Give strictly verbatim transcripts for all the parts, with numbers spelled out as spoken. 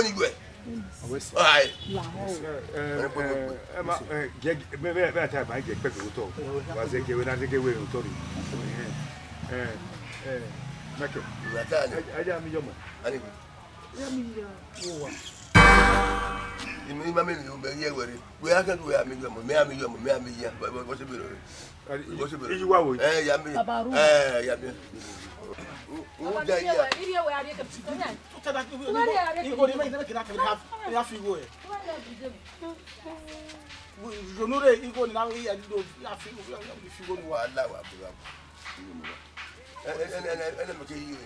ẹvbo ni yuẹ. Ọwẹ si. Ai. Ẹ, ẹ, ẹ, ẹ ma, ẹ, jẹ, mẹ, mẹ, mẹ ta ba jẹ pẹpẹ otọ. Wa zẹ ke wẹ na zẹ ke wẹ otọ ni. Ẹ, ẹ, ẹ, Michael. Ìwà tá a ní. Ẹ, ẹ, ẹ, mi yọ mọ. A ní. Ẹ, mi yọ. Wo wa. Ìmọ̀ ìmọ̀ mi ni o bẹ yẹ wẹrẹ. Wẹ a kẹ du wẹ a mi yọ mọ, mẹ a mi yọ mọ, mẹ a mi ya. Bọ, bọ, bọ ṣe bẹrẹ rẹ. Iji wa wo? Eh, ya mi. Baba Ru. Eh, ya mi. U, u da ya. Iri ewe ari ke. Igho ni ma ina ke na ke ha, ya fi igho e. Yo no re igho ni na ya do ya fi igho, ya fi igho ni wa. Ala wa bro. Eh, eh, eh, eh, eh, me ke yi.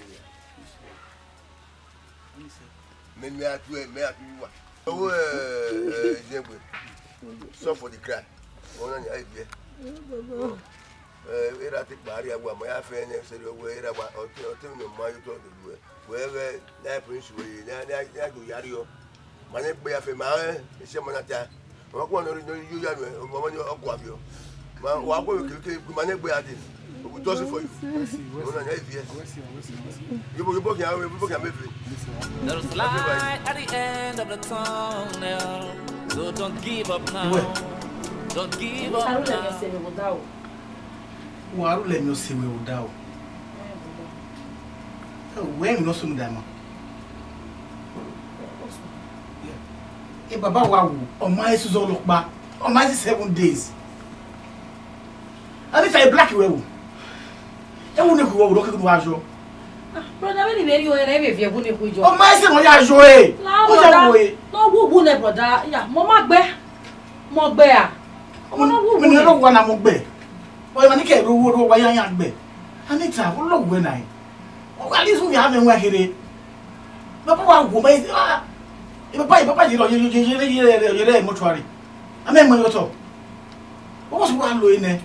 Me, me a tu, me a tu wa. Owo, eh, eh, Izegbe. Stop for the cry. Ọna ni a ye biẹ. Eh, erha te kpa rria wa, ma ya fẹ ne sẹrriọ wẹ, erha wa, ọtẹn, ọtẹn ne ọ ma ye otọ do wẹ. Wẹ ghẹ, na prince wẹ, na, na, na do ya rriọ. Ma ne gbe ya fẹ, ma, eh, ese ma na ta. Ọmwa kua ne ọ rre, ne ọ rre yo ya nuẹn, ọmwa ni ọ gua viọ. Ma, wa kue vbe kere, kere, ma ne gbe ya dee. We will do it for you. Ọna ni a ye biẹ. Yebo, yebo khian, yebo khian mẹ vbe. There's light at the end of the tunnel, so don't give up now. Don't give up now. Wa ru lẹ emwi ọse mwẹ vbe odaro. Wẹ emwi ne ọ sunu da ma. E baba wa wu, ọ ma he suzọ ọkpa, ọ ma he seven days. A ni ta e black wẹ wu. Ẹ wu ne khu wẹ wu, ọ keghi wa yọ. Brother, vbene I vbe rhie ọnrẹn na, I vbe viẹ ẹwu ne khu yọ. Ọ ma he se ne ọ ya yọ e. La, ọ ya brother, wo e. No, wu, wu nẹ, brother. Ya, mọ ma gbe. Mọ gbe a. Ọmọ na wu, wu nẹ. Mẹ ne ọ wa na mọ gbe. Ọ ma ni ke ro wo ro wa ya ya gbe. Anita, wo lo wẹ na e. Ọ gha li zu ya mẹ wa kherhe. Baba wa wo ma, ah, e baba, e baba ye ro, ye, ye, ye, ye, ye, ye, ye mortuary. A mẹ mọ ye otọ. Ọ wa su wa lo e nẹ.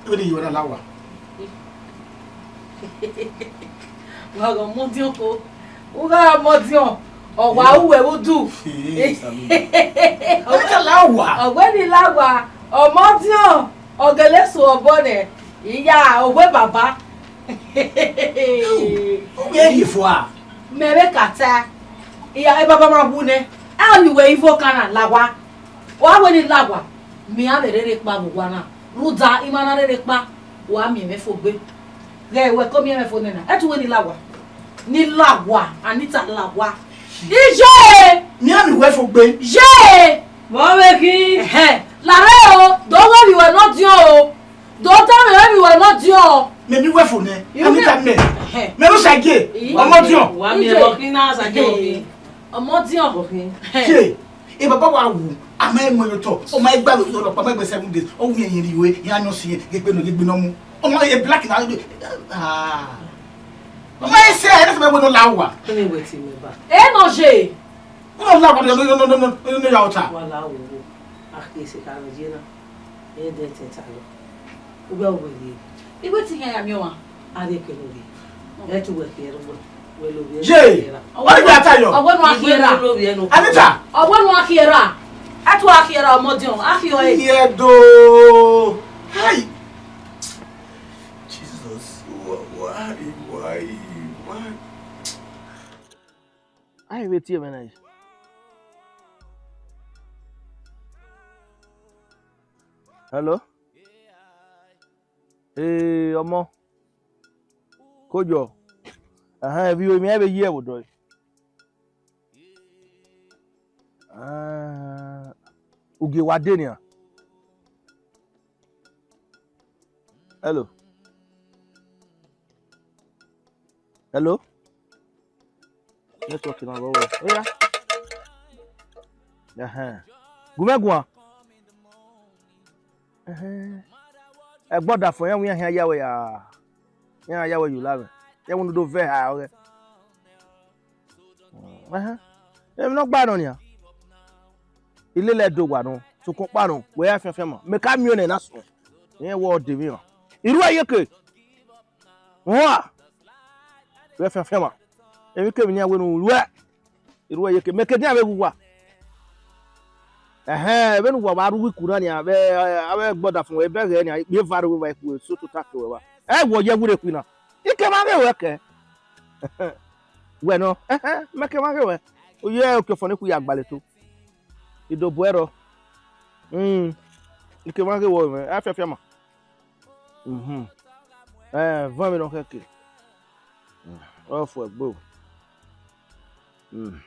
Ebe de ye wa na la wa. Wa gha ọmọdiọn ko. U gha ọmọdiọn. Ọ wa ru wẹ vbe udu. Ee, Samuel. Ọ gha la wa. Ọgbẹni la wa. Ọmọdiọn. Ọ gele so obọ nẹ. Iya, owe baba. U ghe rhie fua. Mẹ vbe ka ta, iya, e baba ma wu nẹ, a ni wẹ ivo kan na la wa. Wa wẹ ni la wa, mẹ a vbe rere kpa vbe owa na, rhunmwuda ima na rere kpa, wa miẹn mwẹ fo gbe. Ghẹ wẹ ko miẹn mwẹ fo nena, ẹ tu wẹ ni la wa. Ni la wa, Anita la wa. Iye! Mẹ a miẹn wẹ fo gbe. Ye! Vbe ọ vbe ghi? Ẹhẹn. Larre o, do ghe vbe uwẹ ne ọ diọn o. Do tama mwẹ vbe uwẹ ne ọ diọn. Mẹ mi wẹ fo nẹ, Anita mẹ. Mẹ ne Osagie, ọmọ diọn. Wa mi ẹvbo khin na Osagie vbe khin. Ọmọ diọn. Ye, e baba wa wu, a ma mu ẹre otọ, ọ ma gba ọlọkpa, ma gbe seven days, ọ wu yẹn yẹn rrie, iran yọn si yẹn, ghe gbe nọ, ghe gbe nọ mu. Ọmọ e black na, ah. Ọmọ e sẹ, ẹ na sẹ mẹ wẹ ne ọ la uwa. Kí ni ìwé tì mí bá? Ẹ nọ ye. Wẹ ne ọ la uwa, no, no, no, no, no, no, ya ọta. Wa la wo wo. A kì í ṣe ká rẹ yé na. Ẹ dẹ tẹ ta lọ. Ugbẹ wo ye? Iwẹ tì yẹn ya mi ọmwa. A de kẹ lọ ye. Ẹ tu wẹ kẹ rẹ wẹ. Wẹ lo ye. Ye. Wọ́n ní bí a ta yọ. Ọwọ́ nu akhiẹra. Anita. Ọwọ́ nu akhiẹra. A tu akhiẹra ọmọ diọn. A fi ọ e. Iye do. Hi. Jesus. Why, why, why, why? Ai, vbe tie mwẹ na. Hello? Ee, ọmọ. Kojọ. Ahan, evbi iro emwi a vbe yi ẹvbo dọe. Ah, ugie wa de nian. Hello. Hello. Network na vbe ọvbọ. Oya. Ẹhẹn. Gu mwẹ guan. Ẹhẹn. Ẹgbẹ ọdafẹn, iran wẹ iran khian ya wẹ ya, iran ya wẹ ye ula mwẹ. Iran wẹ ne u do vẹ eha ọghẹ. Ẹhẹn. Emwi ne ọ gba nọ nian. I lele ẹdẹ owa nọ, sokpan ọkpa nọ, wẹ ya fian fian ma. Mẹ ka miẹn ọnẹ na sẹ. Irẹn wẹ ọ de emwi rran. I ru ẹre iyeke. Rua! Wẹ fian fian ma. Emwi kemwi ne iran wẹ ne u ruẹ. I ru ẹre iyeke, mẹ ke dian vbe ghe uwa. Ẹhẹn, vbene uwa wa rre uwu iku na nian, vbe avbe ẹgbẹ ọdafẹn wẹ bẹghe nian, ikpia eva rre vbe uwa ikpia eso tota ke wẹ vba. Ẹ wẹ ọ ye ẹwu rre khui na. I ke mwa ghe ruẹ kẹ. Wẹ nọ, ẹhẹn, mẹ ke mwa ghe ruẹ. Ọ ye oke ọfọn ne I khu ya gbalẹ to. I do bu ẹrọ. Mm. I ke mwa ghe ruẹ mwẹ, a fian fian ma. Mhm. Ẹ, vuọn vbene ọ khẹke. Ọ fue ẹgbe o. Mm.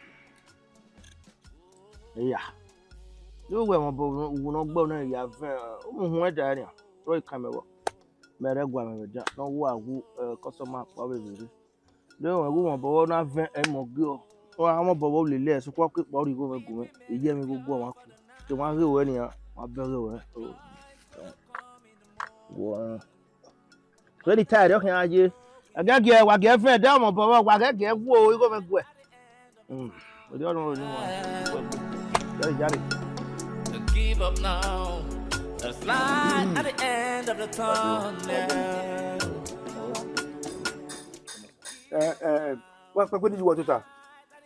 Iya. Ye uwẹ mwẹ obọ uwu ne ọ gbe nẹ ya vẹn, u mu uhunmwu ẹdẹ nian, rọ i kan mẹ vbọ. Mẹ rẹ guan mwẹ vbe dia, ne ọ wu a wu, ẹ, customer kpa vbe vbe rre. De mwẹ gu mwẹ obọ vbọ na vẹn ẹmọ gie ọ. Ọ ra mwẹ obọ vbọ lele ẹre, sokpan ọ ke kpa ọ rhie igho mwẹ gu mwẹ, I ye ẹmwẹ igho guọ mwa ku. Ke mwa ghe ruẹ nian, ma bẹghe ruẹ. Wọ, vbene I ta ẹre ọ khian ye. Ẹgẹgiẹ, wa gie vẹn, de mwẹ obọ vbọ, wa ghẹ gie wo igho mwẹ guẹ. Mm. Erriọ nọ ni wan. Yare, yare. Give up now. There's light at the end of the tunnel. Eh, eh, wa kpẹkpẹ ni ju wa tota.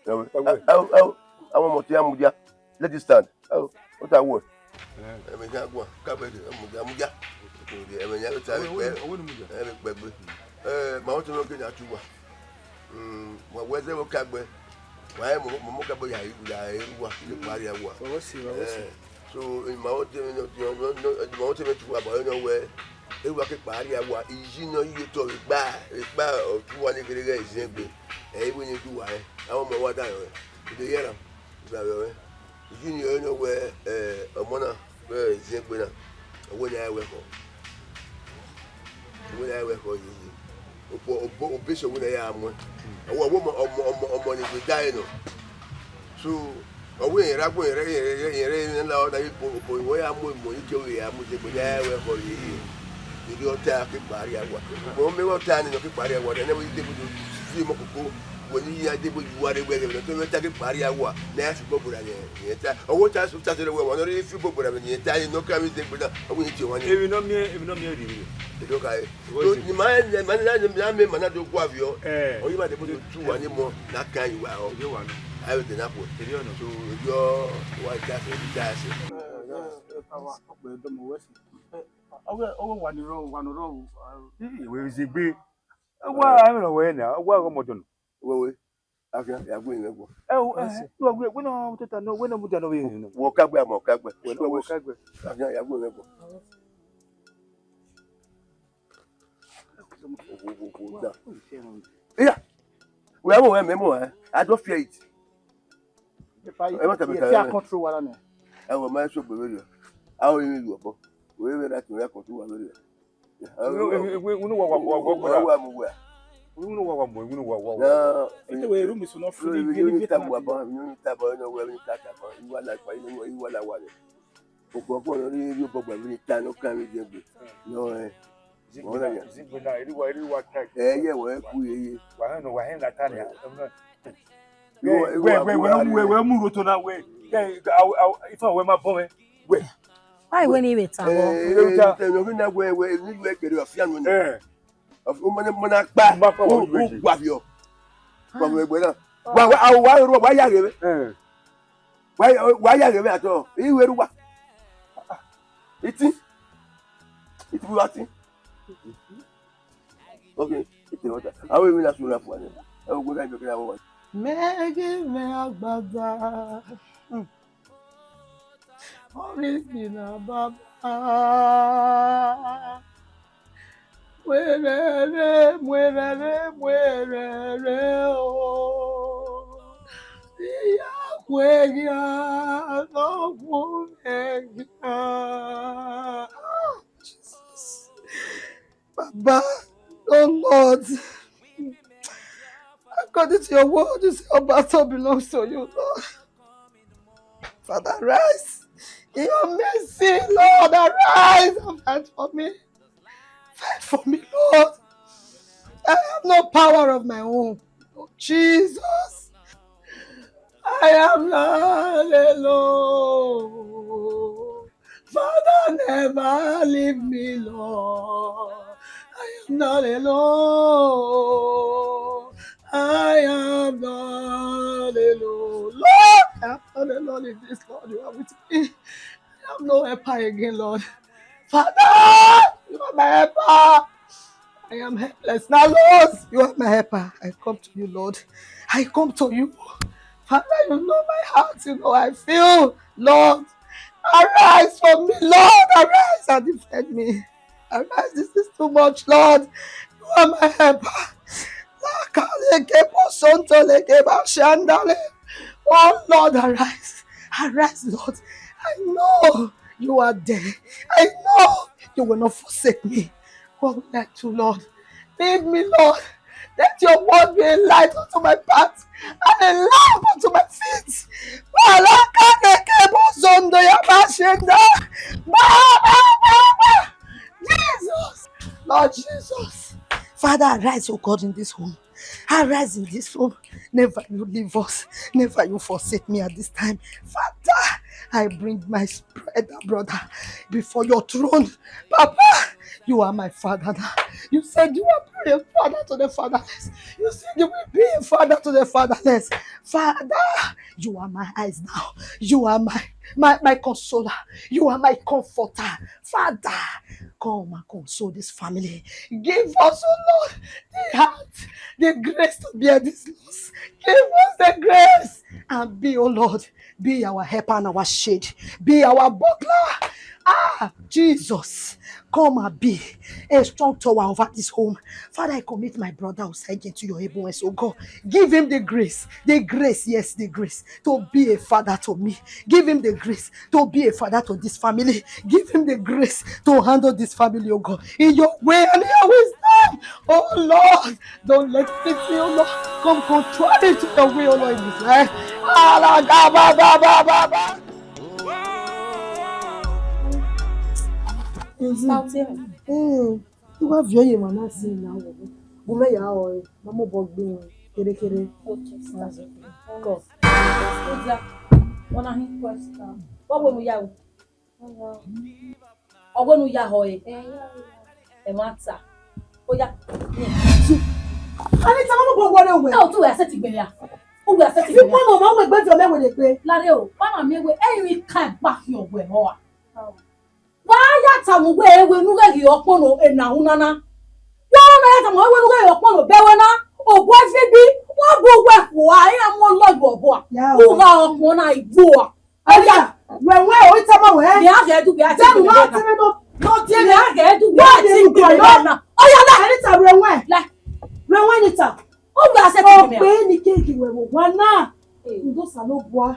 Ẹwẹ, ẹwẹ, ẹwẹ, àwọn ọmọ tí a mú já. Let it stand. Ẹwẹ, ó ta wọ. Ẹmẹ ní agbọn, kábẹ̀dì, ẹmújá, mújá. Ẹmẹ ní agbọn, kábẹ̀dì, ẹmẹ pẹgbẹ. Ẹ, màá wọ́n ti lọ gé ní àtúwà. Wà wẹ́ ẹsẹ̀ wọ́n kágbẹ́. Wà á mọ̀ mọ̀ kágbẹ́ yà á yẹ wà, ṣe parí àwà. Ọwọ́ sí, ọwọ́ sí. So, màá wọ́n ti lọ, màá wọ́n ti lọ tún wà bọ̀ ẹ́ náà wẹ́. Ẹ wà kí parí àwà, ìyí náà yíyẹ tọ̀ rẹ̀ gbà, rẹ̀ gbà ọ̀tún wà ní gẹ́gẹ́ ìsìn ẹgbẹ́. Ẹ, ìwé ni ju wà ẹ́. Àwọn ọmọ wa dá yọ ẹ́. Ìdè yẹn rà. Ìgbà rẹ̀ ẹ́. Ìyí ni ọ̀rẹ́ náà wẹ, ẹ, ọmọ náà, wẹ ìsìn ẹgbẹ́ náà. Ọwọ́ ni a wẹ kọ. Ọwọ́ ni a wẹ kọ yeye. Obo, obo, obo ese ọwọ́ ni a ya mu ẹ. Ọwọ́, ọwọ́ ọmọ, ọmọ, ọmọ, ọmọ ni gbe da ẹ nọ. So, ọwọ́ yẹn rẹ agbọn yẹn rẹ, yẹn rẹ, yẹn rẹ, yẹn rẹ, yẹn la ọ na ye bo, obo, ìwọ ya mu, ìmọ̀ yìí kẹ́ wẹ ya mu, ìsìn ẹgbẹ́ ni a wẹ kọ yeye. Ìdí ọta kí parí àwa. Ìmọ̀ mẹ́wàá ọta ni nọ kí parí àwa. Ẹnẹ́ wọ́n yìí dé gbọdọ̀ fi mọ́ kókó. Wẹ ni ya dé gbọdọ̀ wá dé gbẹdẹ, wẹ tó wẹ ta kí parí àwa. Ní a fi bọ́ bọ̀dà yẹn, yẹn ta. Ọwọ́ ta, ta ṣe lọ wẹ, wọn lórí fi bọ́ bọ̀dà yẹn ta, yẹn nọ kí a mi dé gbọdọ̀. Ọwọ́ yẹn ti wọn ni. Èmi náà mi, èmi náà mi rì rì. Èdè ọkà yẹn. Ni màá ẹ, màá ní láti màá mẹ màá náà tó kó àfihàn. Ẹ. Ọyẹ́ máa dé bó tó tú wa ní mọ́ náà kan yìí wá ọ. Èdè wà nù. Ayọ̀ dènà pọ̀. Èdè ọ̀nà. So, yọ wá ìjà ṣe, ìjà ṣe. Ọwọ́, ọwọ́ wà ní rọ, wà ní rọ. Ìwé ìzègbè. Ọwọ́ àwọn ọmọ rẹ nà, ọwọ́ àwọn ọmọ dọ̀nà. Wẹ́wẹ́, afia, ìyàgbé yẹn gbọ́. Ẹ o, ẹ, wẹ́wẹ́, wẹ́nà tó ta náà, wẹ́nà mú ta náà wẹ́yìn nù. Wọ kágbé àmọ́ kágbé. Wẹ́nà wọ kágbé. Afia, ìyàgbé yẹn gbọ́. Iya, wẹ mọ wẹ mẹ mọ ẹ, I don't fear it. Ẹ má tẹ̀lé fear control wa lánàá. Ẹ wọ ma ẹ sọ gbèrè rẹ. A ho emwi vbe obọ. Wẹ vbe ra tọn ya kọtọ uwa vberriọ. Unu wa wa wa wa wa. Wa mu wẹ. Unu wa wa mu, unu wa wa wa. Na, ete wẹ room is not free. Ni ni tabo aba, ni ni tabo no wẹ ni tabo aba. Iwa la pa, iwa la wa. Okpokpo nọ rhie rhie obọ gba vbe ta nọ kan vbe egbe. Nọ, eh. Zigbe na, zigbe na, eri wa, eri wa ta. Eh, ye wẹ ku ye ye. Wa hẹn nọ, wa hẹn na ta nia. Wẹ, wẹ, wẹ, wẹ, wẹ mu roto na wẹ. Ifa wẹ ma bọ mwẹ. Wẹ. Ai, wẹ ni vbe ta vbọ. Eh, eh, eh, no, na wẹ, wẹ, ni wẹ kere ọfia nọ ni. Eh. Ọf-, o ma na, ma na gba. Ma gba, o, wẹ, wẹ, o gba vbiọ. Gba vbiọ, wẹ na. Wa, wa, a, wa, wa ya ghe mwẹ. Eh. Wa, wa ya ghe mwẹ atọ. I wẹ ru wa. Iti. Iti wa ti. Okay. Iti wa ta. Awe mi na su na fu ane. Awe go na ibe kira wa. Mẹ ghe mwẹ agbada. Hmm. Ọghe Igbinna Baba, mu erhẹrẹ, mu erhẹrẹ, mu erhẹrẹ o. Iya khueghian, ọ wu mwẹ khian. Jesus. Baba, oh Lord, according to your word, you say our battle belongs to you, Lord. Father, arise in your mercy, Lord. Arise and fight for me. Fight for me, Lord. I have no power of my own. Oh, Jesus. I am not alone. Father, never leave me, Lord. I am not alone. I am not alone. Lord, I am not alone in this, Lord. You are with me. I have no helper again, Lord. Father, you are my helper. I am helpless now, Lord. You are my helper. I come to you, Lord. I come to you. Father, you know my heart. You know how I feel. Lord, arise for me, Lord. Arise and defend me. Arise, this is too much, Lord. You are my helper. Lakaleke posonto leke bashandale. Oh, Lord, arise. Arise, Lord. I know you are there. I know you will not forsake me. What will I do, Lord? Lead me, Lord. Let your word be a light unto my path and a lamp unto my feet. Balaka neke bozondo ya bashenda. Ba, ba, ba, ba. Jesus, Lord Jesus. Father, arise, O God, in this home. Arise in this home. Never you leave us. Never you forsake me at this time. Father, I bring my elder brother before your throne. Papa, you are my father now. You said you will be a father to the fatherless. You said you will be a father to the fatherless. Father, you are my eyes now. You are my, my, my consoler. You are my comforter. Father, come and console this family. Give us, oh Lord, the heart, the grace to bear this loss. Give us the grace and be, oh Lord, be our helper and our shade. Be our buckler. Ah, Jesus, come and be a strong tower over this home. Father, I commit my brother Osagie into your able hands, oh God. Give him the grace, the grace, yes, the grace to be a father to me. Give him the grace to be a father to this family. Give him the grace to handle this family, oh God, in your way and in your wisdom. Oh Lord, don't let me see, oh Lord, come contrary to your will, oh Lord, in his life. Alagababababa. Sister Otieme. Mm. Iwa viọ ye emwa na sin na wọ. Gu mẹ ya rọre, ma mobọ gbe irẹn kherhe kherhe. Okay, sister. Come. Sister, wanna ask question. What will we ya? Ọ wẹ ne u ya họ ẹre? Ẹmwata. Oya. Anita, ma mobọ wọre wẹ. Ẹ o tu wẹ asẹti gbe ya. U wẹ asẹti gbe ya. Fi kpọmọ ma wẹ gbe fi ọmọ wẹ gbe. Lare o, pa ma miẹn wẹ, ẹrinmwi kan gba khian wẹ họ a. Wa ya tama wẹ, ẹwẹ ne u ghẹ ghi ọkpọnọ ena hu nana. Wa na ya tama wẹ, ẹwẹ ne u ghẹ ghi ọkpọnọ bẹwẹ na. Obọ ẹfe bi, wa bu wẹ kua, iran mu ọlọyọ ọbua. Ya o. U gha ọkpọnọ na igbo a. Oya, wẹ wẹ o, itama wẹ. Mẹ a ghẹ du wẹ a ti gbele na. Mẹ a ghẹ du wẹ a ti gbele na. Oya la. Anita, wẹ wẹ. La. Wẹ wẹ, Anita. O wẹ asẹti gbe mẹ. Okpe ni keke wẹ wo wa na. Eh. Ndo sa no bua.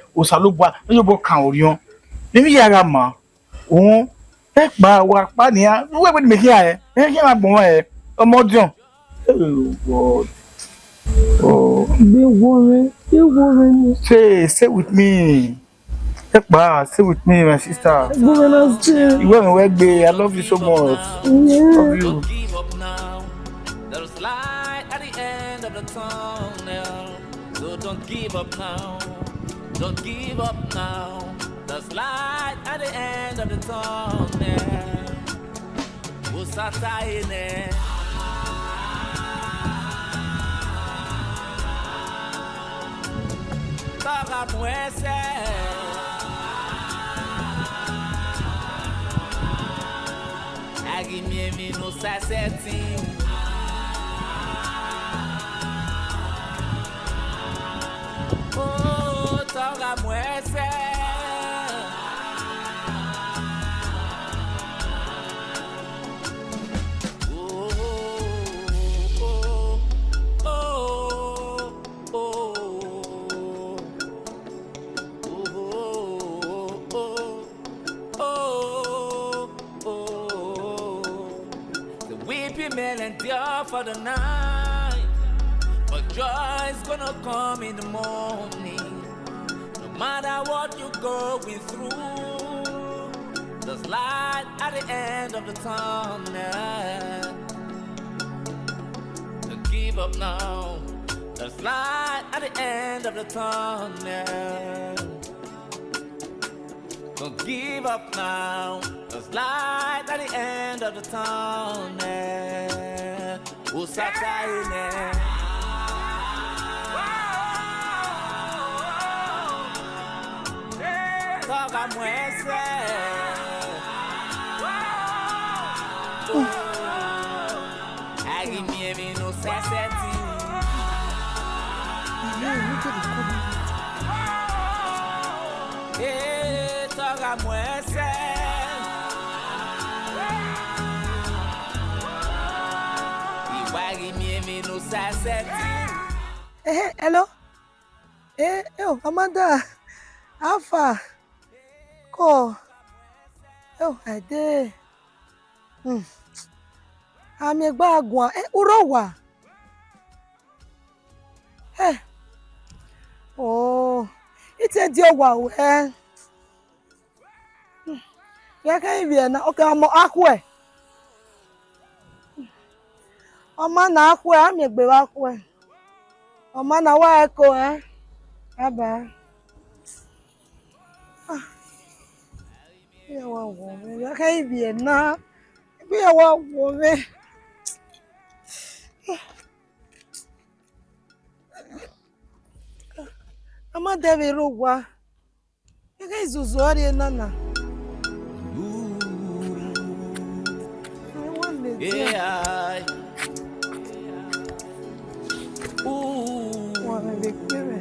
Osanobua, ne ọ yobọ kan orhiọn. Emwi ya gha ma. Uhun, ẹkpa, wa kpa nian, wẹ wẹ ne mẹ khian ẹ, ẹ khian gha gbọnmwẹ ẹ, ọmọ ọdiọn. Oh, God. Oh. Gbe wo mwẹ, gbe wo mwẹ ni. Say, stay with me. Ẹkpa, stay with me, my sister. Gbe wo mwẹ na stay. Iwẹ mwẹ wẹ gbe, I love you so much. Yeah. Love you. Don't give up now. There's light at the end of the tunnel. So don't give up now. Don't give up now. There's light at the end of the tunnel. Usata ene. Para muese. Agi miẹn emwi ne Osa sẹtin. Oh, tọgha muẹn sẹ. Oh, oh, oh, oh, oh. Oh, oh, oh, oh, oh. The weeping may endure for the night, but joy is gonna come in the morning. No matter what you're going through, there's light at the end of the tunnel. Give up now. There's light at the end of the tunnel. Don't give up now. There's light at the end of the tunnel. Usata ine. Toga muese. Agi miemi no sẹsẹ ti. Eh, toga muese. Iwa agi miemi no sẹsẹ ti. Eh, hello. Eh, oh, Amanda, how far? Ko, oh, I dey. Hmm. Ami egbe a guan, eh, u rre owa? Eh. Oh, I te die owa ruẹ. Hmm. Vbe a kha i vbiẹ na, okay, ọmọ akhuẹ. Ọ ma na akhuẹ, a miẹn egbe vbe akhuẹ. Ọ ma na wa ẹko, eh? Bye bye. Ah. Iye wa wọ mwẹ, vbe a kha i vbiẹ na. Iye wa wọ mwẹ. A ma dẹ vbe rre owa. Ẹ ghẹ izuzu ọrrie na na. Wa mwẹ vbe kpe mwẹ.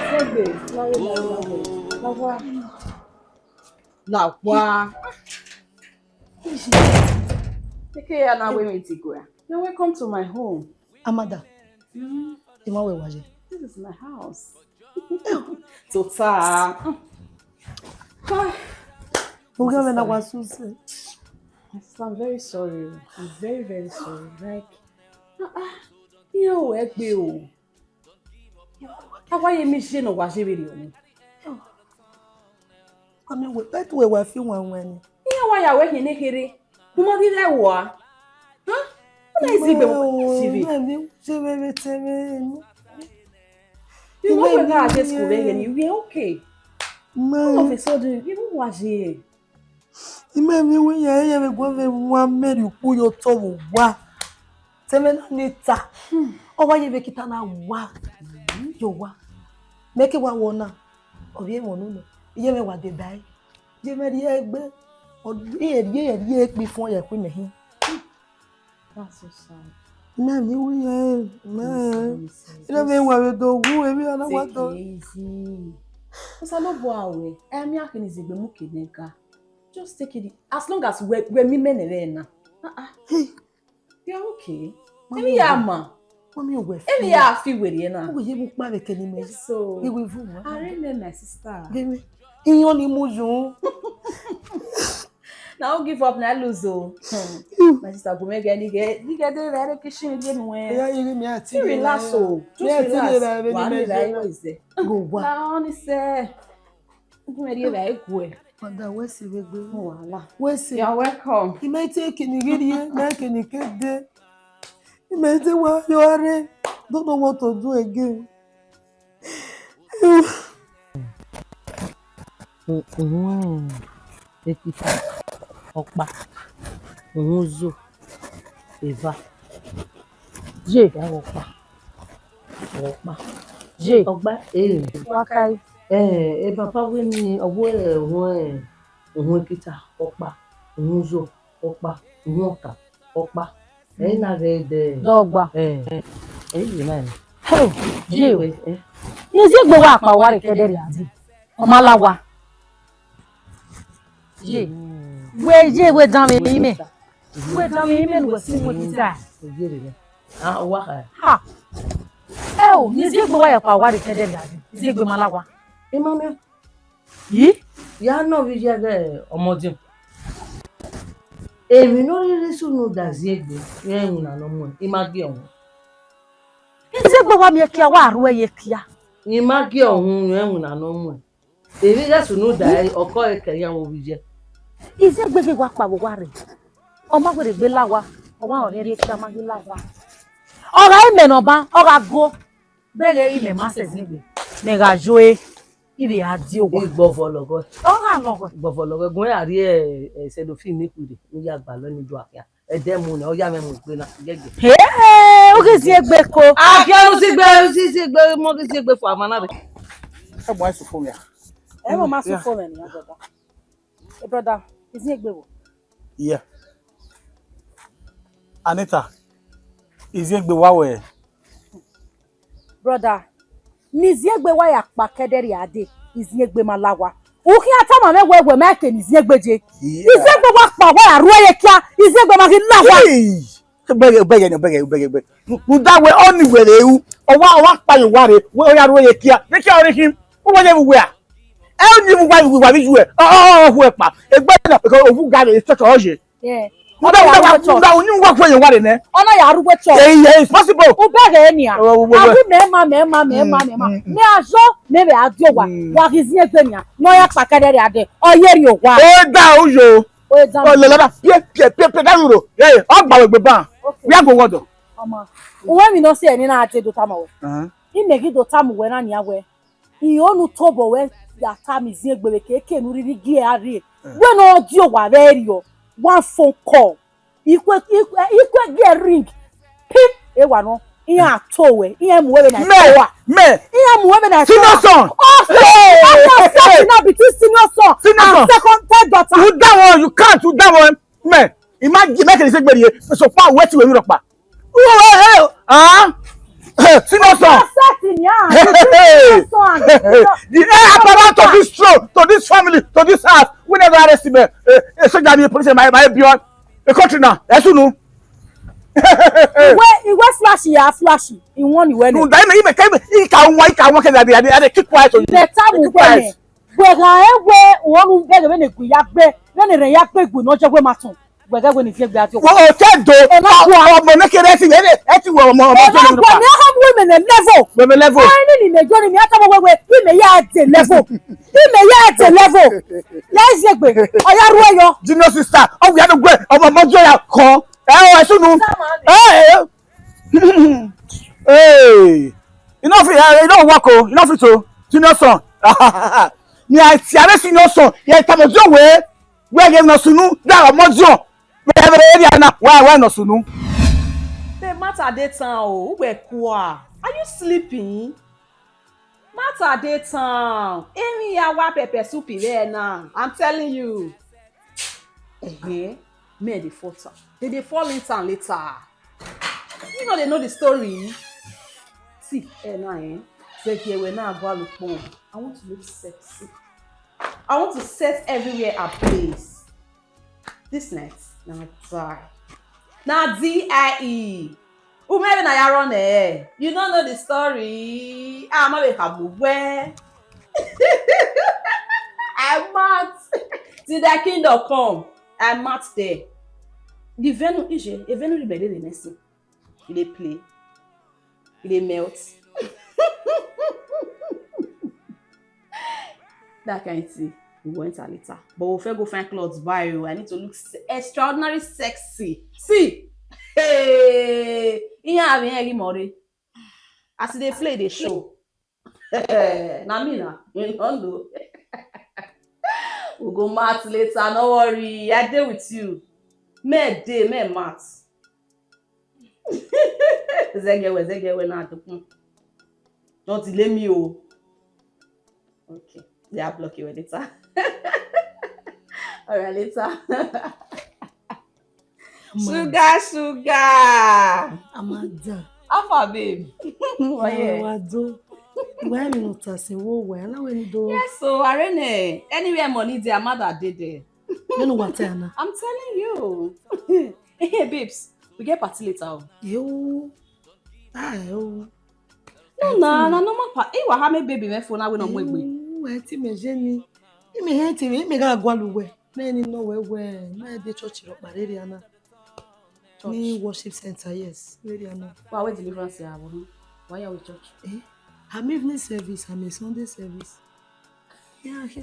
Sẹgbe, la owa. La owa. Take care now when we take where. You're welcome to my home. Amanda, Mm, I ma wẹ wa ye. This is my house. Tota. Ughe mwẹ na wa suse. My sister, I'm very sorry. I'm very, very sorry. Like, ah, ah, iran ru ẹre gbe o. A wa ye mi ye ne ọ wa ye vberriọ ni. Kọmiọn wẹ, ẹ tu wẹ wa fi wan wẹn ni. Iran wa ya wẹ khian ne kherhe. U ma ghi rre ẹvbo a? Huh? Ọ na easy gbe wa si vbe. Mẹ vbe se vbe vbe te vbe ni. You know we gha dey school vbe here ni, we are okay. All of a sudden, you know wa ye. Imẹ vbe wẹ iran, iran vbe guan vbe wan mẹ rhie ukpu ye otọ vbe owa. Te mwẹ na ni ta, ọ wa ye vbe kita na wa ye owa. Mẹ ke wa wọ na, ọ vbe emọ unu nọ, iye mwẹ wa deba ẹre. Ye mwẹ rhie egbe, ọ rhie, rhie, rhie ekpi fọn ye ẹkhu imẹ hin. That's so sad. Imẹ vbe wu iran, imẹ. Yes, yes, yes. Iran vbe wa vbe do wu, emwi a na wa do. Take it easy. Osanobua wẹ, ẹ mi a khin izegbe mu ke nẹ ga. Just take it. As long as we, we mi mẹ nẹ vbe na. Ah, ah. Hey. You are okay. Mami, emwi ya ma. Mami, we fi. Emwi ya fi were na. We ye mu kpa vbe kẹ ni mẹ. Yes, so. Iwe vu ma. I really love my sister. Gẹmẹ. Iyan ni mu yun. Na u give up na lose o. Hmm. My sister, go make any get, you get there very kitchen again when. Yeah, you give me a tea. Relax o. Just relax. Wa ni la iwe ize. Go wa. Na oni se. Ngi mwẹ rhie vbe ẹguẹ. Mother, wẹ se vbe egbe. No wahala. Wẹ se. You are welcome. I ma te kini ghi rhie, ma kini ke de. I ma te wa yo are. Don't know what to do again. Uhun ekita, ọkpa, uhun uzo, eva. Ye. Ya ọkpa. Ọkpa. Ye. Ọkpa, eh. Wa kai. Eh, e papa wẹ ni, ọ wẹ uhun, eh, uhun ekita, ọkpa, uhun uzo, ọkpa, uhun ọka, ọkpa. Ẹ na ghẹ dẹ. Dọgba. Eh, eh, eh, ye na. Hey, ye. Ye, eh. Ne ziegbe wa kpa wa re kẹdẹ rria di. Ọ ma la wa. Ye. Wẹ ye, wẹ danmwẹ imẹ. Wẹ danmwẹ imẹ ne wẹ si mu ekita. Ye re. Ah, wa kha. Ha. Ẹ o, ne ziegbe wa ya kpa wa re kẹdẹ rria di. Ziegbe ma la wa. Imami. Yi? Ya nọ vbe iye ẹghẹ ọmọdiọn. Emwi ne ọ rhirhi sunu da ziegbe, rẹn iwinna ne ọ muẹn, I ma gie ọmọ. Iziegbe wa miẹn kia, wa rhuẹ ye kia. I ma gie ọhun, rẹn iwinna ne ọ muẹn. Emwi ighẹ sunu da ẹre, ọkọ ẹre kẹ iran vbe ovbi iye. Iziegbe ghi wa kpa vbe owa rre. Ọ ma wẹ rhie egbe la owa, ọ wa rẹn ọnii rhie ekia ma ghi la owa. Ọ gha re imẹ ne ọ ban, ọ gha go. Bẹghe imẹ ma sẹ Iziegbe, mẹ gha yo ẹre, I vbe a die owa. Igbọvọ lọghọ. Ọ gha lọghọ. Igbọvọ lọghọ. Gun ya rhie, eh, Selofin ne khuire, ne ya gbalọ ni do akia. Ẹdẹ mu nẹ, ọ ya mwẹ mu egbe na, yẹgẹ. He, u ghi ziegbe ko. Akia u ziegbe, u ziegbe, mo ghi ziegbe fo ama na rre. Ẹ bu ẹse fo mẹ a. Ẹ bu ma sẹ fo mẹ nia, brother. Hey, brother, Iziegbe wo? Yeah. Anita, Iziegbe wa wẹ? Brother, ne Iziegbe wa ya kpa kẹdẹrriọ dee, Iziegbe ma la owa. U khian tama mwẹ wẹẹ, wẹ ma ke ne Iziegbe je. Yeah. Iziegbe wa kpa owa ya rre ekia, Iziegbe ma ghi la owa. Hey! Bẹghe, bẹghe nẹ, bẹghe, bẹghe, bẹghe. Rhunmwuda wẹẹ, ọni wẹ rre ru, ọ wa, ọ wa kpa ye owa rre, wẹẹ ọ ya rre ekia. Vbe ekia ọre khin, u wẹ ye vbe uwẹ a? Ẹ, ọni vbe uwa, vbe uwa vbe yu ẹ, ọ, ọ, ọ, ọ hu ẹ kpa. Egbe na, ovbi uga rre, church ọ ye. Yeah. Rhunmwuda, rhunmwuda, rhunmwuda, ọni wa hu ẹ ye owa rre nẹ. Ọ na ya rre uwu church. Eh, yeah, it's possible. U bẹghe nia. Oh, oh, oh, oh. Abi mẹ ma, mẹ ma, mẹ ma, mẹ ma. Mm, mm, mm. Mẹ a zọ, mẹ vbe a die owa. Mm. Wa ghi ziegbe nia. Ne ọ ya kpa kẹdẹrriọ dee. Ọ ye rrie owa. Ọ da uyo. Ọ da. Ọ lele da. Pie, pie, pie, pie, da ruro. Eh, ọ gba wẹ egbe ban. Okay. Wẹ a go wọdọ. Ọmọ, uwẹ emwi ne ọ sẹ ne I na te do tama wẹ. Uh-huh. Imẹ ghi do tama uwẹ na nia wẹẹ, I ho ne u tobọ wẹ ya tama Iziegbe vbe keke ne u rhirhi gie a rrie. Eh. Wẹ ne ọ die owa vbe ẹriọ, one phone call. Ikue, ikue, ikue gie ring. Pip, ewa nọ. Iran to wẹ, iran mu wẹ vbe na. Mẹ, to wa. Mẹ. Iran mu wẹ vbe na. Senior son. Oh, hey, hey, hey. Senior son. Between senior son. Senior son. And second, third daughter. You that one, you can't, you that one. Mẹ, imagine, make it say, so far, wait till we rock back. Ah, senior son. Hey, hey, hey. The heir apparent to this throne, to this family, to this house. We never arrest him. Eh, eh, soldier, me, police, my, my, beyond the country now. Yes, you know. Iwe, iwe flashy ya flashy. Iwon ni wẹ nẹ. No, that me, me, me, me, I can't, I can't work that day. I, I keep quiet on you. Keep quiet. Wẹ gha ẹ wẹ, uwẹ ọnu bẹghe vbene egbe ya gbe, vbene erẹn ya gbe egbe ne ọ jẹ wẹ ma tọn. Wẹ ghẹ wẹ ne Iziegbe a die owa. Wẹ, o te do. Ẹ ma gua. Ọmọ ne kere ẹsi, ẹ ti wẹ ọmọ, ọmọ. Ẹ ma gua, mi a ha mu imẹ ne level. Wẹ mẹ level. Ai, ni, ni mẹ jo ni, mi a tama wẹ wẹ, imẹ ya de level. Imẹ ya de level. Ya Iziegbe, ọ ya ru ẹ yọ. Junior sister, ọ wẹ ya do gbe, ọmọ, ọmọ jọ ya kọ. Ẹ o, ẹ sunu. Ẹ, ẹ. Hey, enough, eh, enough work o, enough it o, senior son. Ni a ti ave senior son, ye tama jọ wẹ. Wẹ ghe nọ sunu, da ọmọ diọn. Wẹ vbe area na, wẹ wẹ nọ sunu. Babe, Martha dey town o, ugbẹ kua. Are you sleeping? Martha dey town. Emwi ya wa pepper soup vbe na. I'm telling you. Ẹgbẹ, men dey fall town. They dey fall in town later. You know they know the story. See, eh, now, eh, Zẹgiẹ wẹ na gualọ ukpọn. I want to look sexy. I want to set everywhere ablaze. This night, na die. Na D I E. Umere na ya run eh. You don't know the story. Ah, ma be habu where. I mad. Till thy kingdom come. I mad there. The venue, ije, a venue be dey the next thing. E dey play. E dey melt. That kind thing, we go enter later. But we first go find clothes buy o. I need to look se-, extraordinary sexy. See, hey, iyan abi iyan gi more. As e dey play, dey show. Na me na, you don't know. We go match later, no worry. I dey with you. Me dey, me match. Zẹgiẹ wẹ, zẹgiẹ wẹ na dokun. Don't delay me o. Okay. They are blocking you later. All right, later. Sugar, sugar. Amada. How far, babe? Oh, yeah. Wa do. Why me not say wo why? Na we ni do. Yes, so Arene. Anywhere money dey, Amada dey there. Me no wa tell na. I'm telling you. Hey, babes, we get party later o. Yo. Ah, yo. No, na, na normal pa-, eh, wa ha me baby me phone, I will not wait, wait. Eh, wa ti me je ni. Ime he ti me, ime ga gwa lu we. Me ni no we we. Me dey church ro pa rere ana. Church. Ni worship center, yes. Rere ana. Wa we deliverance ya, wo. Why are we church? Eh? I'm evening service, I'm a Sunday service. Yeah, okay.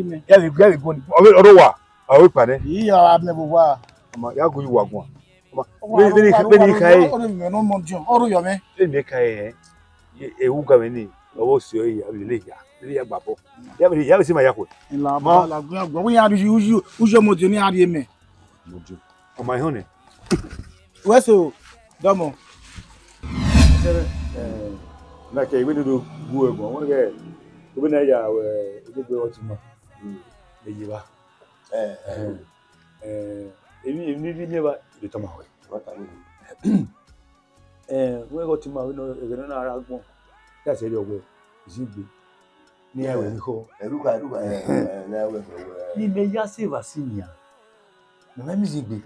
yi mẹ. Ya vbe, ya vbe guan. Ọ vbe, ọ rre owa. Ọ vbe kpa nẹ. Iya, a mẹ vbe owa. Ama, ya gu yi wa guan. Ama, vbene, vbene, vbene I khare. Ọ rre mwẹ ne ọ mọ diọn, ọ rre yọ mwẹ. Vbene I khare. Ewu ga mwẹ ni, ọ vbe si ọre ya, lele ya, lele ya gba bọ. Ya vbe ya vbe si ma ya khuẹ. Ila Ma. Baba la gun ya gua. Wẹ ya ri uyi uyi ọmọ de ni a ri mẹ. Ọ ma họn nẹ. Wẹ so, dọmọ. Na ke iwe dodo gu ẹgbọn, wẹ gẹ, obi na ya wẹ, egbe ọtuma. Eye ba. Eh, eh, emwi emwi ni rhie miẹn evba, de tama wẹ. Wẹ ghe ọtuma vbe nọ, ẹghẹ ne ọ na ra agbọn, ya sẹrriọ wẹ, Izegbe, ne iran wẹ emwi khọ. Ẹrugha, ẹrugha, eh, eh, ne a wẹ, wẹ, wẹ. Ne imẹ ya sẹ evba si nian, ne ọ ma miẹn Izegbe.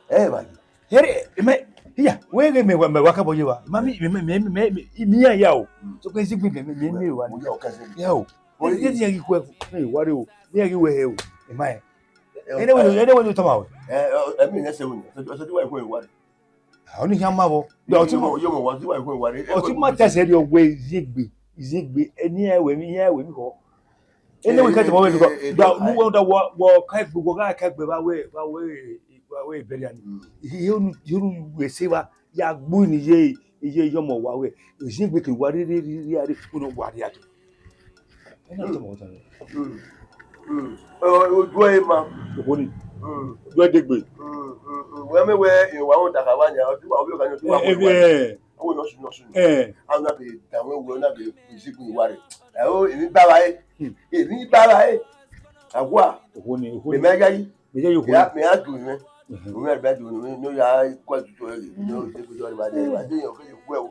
Ẹ, evba yi. Here, mẹ, iya, wẹ ghe mẹ wa, mẹ wa kabọ ye evba. Ma mi, mẹ, mẹ, mẹ, mẹ, mẹ, mẹ, mẹ, ya o. Mm. So, ke Izegbe mẹ, mẹ, mẹ, mẹ wa. Mo ya o, ka Izegbe. Ya o. Ẹ, ẹ, ẹ, ghi khuẹ, ẹ, wa re o. Ẹ, ghi wẹ hẹ o. Ẹ ma ẹ. Ẹ, ẹ, ẹ, ẹ, ẹ, wẹ, ẹ, ẹ, wẹ tama wẹ. Ẹ, ẹ, ẹ, mi nẹ sẹ wẹ. Sẹ, sẹ, sẹ, wa ikhue wa re. A, ọ ni khian ma vbọ. Ọtí ma, ọtí ma ta sẹrriọ wẹ Izegbe, Izegbe, ẹni ẹ wẹ mi, ẹ wẹ mi khọ. Ene wẹ ka tama wẹ nukọ. Da, nu wẹ da wọ, wọ ka egbe, wọ gha ka egbe vbe wẹ, vbe wẹ, vbe wẹ ibẹria ni. Mm. Ihe onu, ihe onu wẹ se vba, ya gbu ni ye, ye, ye ọmọ wa wẹ. Izegbe ke wa re, re, re, re, re, uno wa re ato. Ena tama wẹ tama. Mm. Mm. Ọ, ojuẹ ma. Okhuo ni. Mm. Ojuẹ degbe. Mm, mm, mm. Wẹ mẹ wẹ, wa wọn da ka wa nia, ojuẹ, ojuẹ ka ni ojuẹ wa. Eh, wẹ. Ọwọ nọ sunu, nọ sunu. Eh. A na be da wẹ, wẹ na be Izegbe wa re. Ẹ o, èmi baba ẹ. Hmm. Èmi baba ẹ. Àwa. Okhuo ni, okhuo ni. Èmi á yá yí. Mẹ ya yo okhuo ni. Mẹ ya dùn mẹ. Mhm. Òun yà bẹ dùn mẹ, ní ó yà kó àtúntò ẹ rè. Ní ó ṣe kó jọ ní bàjẹ́, bàjẹ́ yẹn ò kẹ́ yẹ kú ẹ o.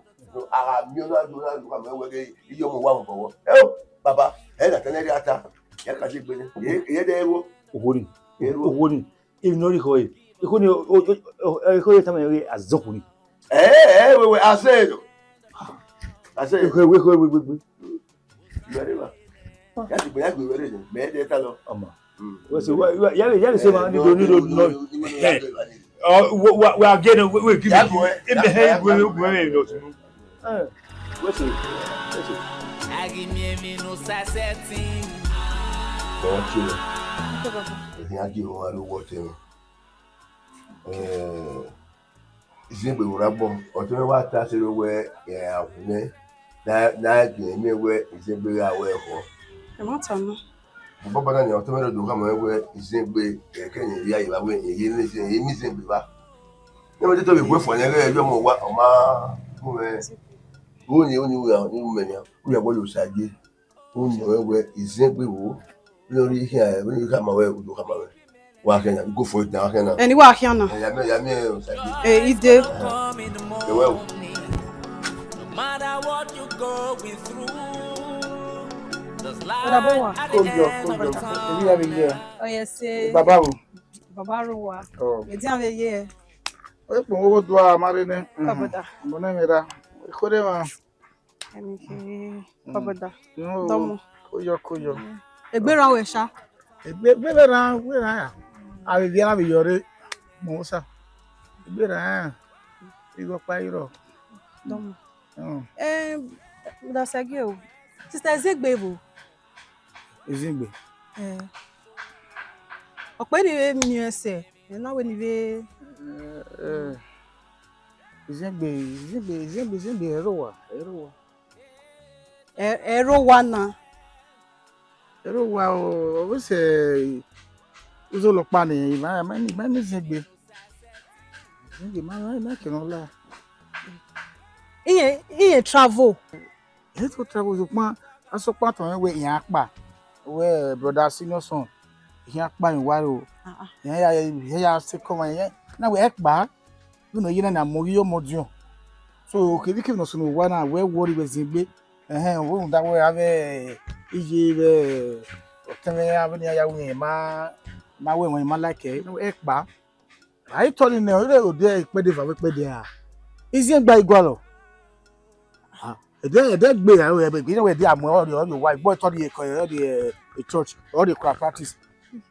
Ara mi ọ̀nà àdúrà ló kà mọ́ ẹwẹ́ gẹ́ iye ọmọ wa mọ̀ bọ̀wọ́. Ẹ o, baba, ẹ nà tẹ́lẹ̀ rí ata. Ẹ kà sí gbé ní. Ẹ dẹ́ ẹ wo. Okhuo ni. Ẹ wo. Okhuo ni. Emwi ne ọ rhie ekhọe, ekhọe ni, o, o, o, ekhọe tama ẹre azọkhu ni. Ẹ, ẹ, wẹ, wẹ, a sẹ nọ. A sẹ nọ. Ekhọe, ekhọe, ekhọe, ekhọe. Wẹ re wa. Ya ti gbe, ya gbe wẹ re nọ. Mẹ de ta lọ. Ọmọ. Mm. Wẹ se, wẹ, wẹ, ya vbe, ya vbe se ma, ni do, ni do, ni do. Ẹ, ọ, wẹ, wẹ, wẹ, again, wẹ, wẹ, give me, ya go, eh, ẹ, ya, ẹ, ya, wẹ, ya, wẹ, wẹ, wẹ, wẹ, wẹ, Eh, wẹ se, wẹ se. Agimiemi no sasetin. Ọ tie. Ẹdẹ a gie ọmwa rre owa ọtẹn mwẹ. Eh, Izegbe vbe rre agbọn, ọtẹn mwẹ wa ta sẹrriọ wẹ, eh, a wu nẹ, na, na gie miẹn wẹ Izegbe gha wẹ ekhọe. Ẹmwata nọ. Baba na ni ọtẹn mwẹ do khama mwẹ wẹ Izegbe, ẹkẹ ne ivbi a ye vba wẹ, ẹ ye ne Izegbe, ẹ ye ne Izegbe vba. Ne ma te to vbe guẹ fua nẹ, ẹghẹ ọmọ wa, ọ ma gu mwẹ. Oni, oni, oni, oni, mẹ nia, u ya wẹ ye Osagie. Oni, ọ wẹ Izegbe vbo. Oni, ọ rhie khian, oni, ọ khama wẹ, u do khama wẹ. Wa khian na, go for it na, wa khian na. Ẹni wa khian na. Ẹ, ya mẹ, ya mẹ, Osagie. Ẹ, ide. Ẹ wẹ o. No matter what you going through, just like Brother Bowa. At the end of the tunnel. Kojo, kojo. Ebi ya vbe ye. Oh, yes, eh. Baba o. Baba Rowa. Oh. Median vbe ye. Oye kpo wo dua ma re ne. Kabada. Mo ne me ra. Khode ma. Emi ke kabada. No. Domo. Koyo, koyo. Egbe ra wẹ sha. Egbe, egbe vbe ra, egbe ra ya. Avbe viẹ na vbe yọ re. Mo sa. Egbe ra ya. Igho kpa iro. Domo. Mm. Eh, da sẹ gie o. Sister Ezegbe vbo? Izegbe. Eh. Ọ kpe ni vbe miẹn ẹsẹ, ẹ na wẹ ni vbe. Eh, eh. Izegbe, Izegbe, Izegbe, Izegbe, ẹrọ owa, ẹrọ owa. Ẹ, ẹrọ owa na. Ẹrọ owa o, ọ vbe sẹ uzọla ọkpa ne ima, ima, ima, ima Izegbe. Izegbe, ma, ma, ma kẹ nọ la. Iye, iye travel. Ẹ to travel sokpan, a sokpan tọn wẹ iran kpa. Wẹ brother senior son, iran kpa emwi wa ro. Ah, ah. Iran ya, iran ya se kọ ma, iran na wẹ ẹkpa. Vbene ọ ye na, na mu ọghe ọmọ diọn. So, kevbe kevbe ne ọ sunu owa na, wẹ worry, wẹ zin egbe. Ẹhẹn, wẹ rhunmwuda wẹ avbe iye vbe ọtẹn mwẹ avbe ne iran ya ru irẹn ma, ma wẹ ẹmwẹ, ma like ẹre. Ẹkpa. A i tọ nii nẹ, ọ rre ode ikpẹdẹ eva vbe ikpẹdẹ ra. Iziẹn gba i gualọ. Ah, ẹdẹ, ẹdẹ gbe ra, ẹdẹ gbe, ẹdẹ wẹ ẹdẹ amuẹn, ọ rrie, ọ rrie owa, igbo tọ rrie ekọ, ọ rrie, eh, church, ọ rrie choir practice.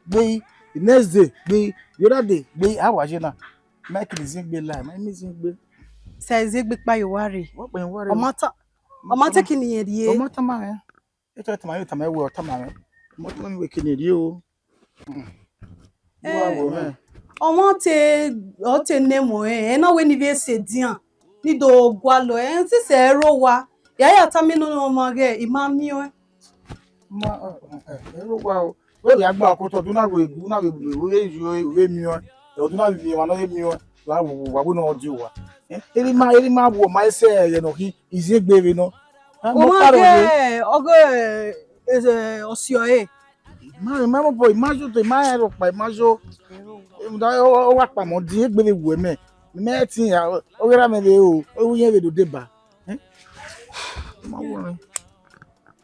Gbe, the next day, gbe, the other day, gbe, a wa ye na. Ma kiri Iziẹn gbe la, ma mi Iziẹn gbe. Sẹ Iziẹn gbe kpa ye owa rre. Wọ́n pè é wá rẹ̀. Ọ ma ta, ọ ma ta kini irẹn rrie. Ọ ma tama rẹn. Eto tama yo, tama wẹ, ọ tama rẹn. Ọ ma tama wẹ kini rrie o. Wá wọ mẹ. Ọmwa te, ọ te ne ẹmwẹ, ẹ na wẹ ne I vbe sẹ edian, ne I do gualọ, ẹ sisẹ ẹrọ owa, Ya ya tama nene ọmọ ghe, I ma miẹn ọẹn. Ma, ẹ, ẹ, ẹ, ẹ, ẹ, wa o. Wẹ ya gba ọkotọ, ọdun na vbe gu, na vbe vbe vbe ju vbe miẹn ọẹn. Ọdun na vbe miẹn ọmwa ne ọ vbe miẹn ọẹn. Wa wo, wa wo ne ọ di owa. Eh, erha ima, erha ima wo ma ẹsẹ ẹghẹ ne ọ khin, iziegbe vbe nọ. Eh, mo Ọmọ kpare ghe, ọye. Ọghe, eh, ọsiọre. Ma, ma mo boy, ma yo, ma rẹn rhọkpa, ma yo. Em, da, ọ, ọ, ọ wa kpa mọ, di egbe vbe wu mẹ. Mẹ ti ya, ọ ghe ra mẹ vbe o, ọ wu yẹn vbe do deba. Eh? Ma wo rẹn.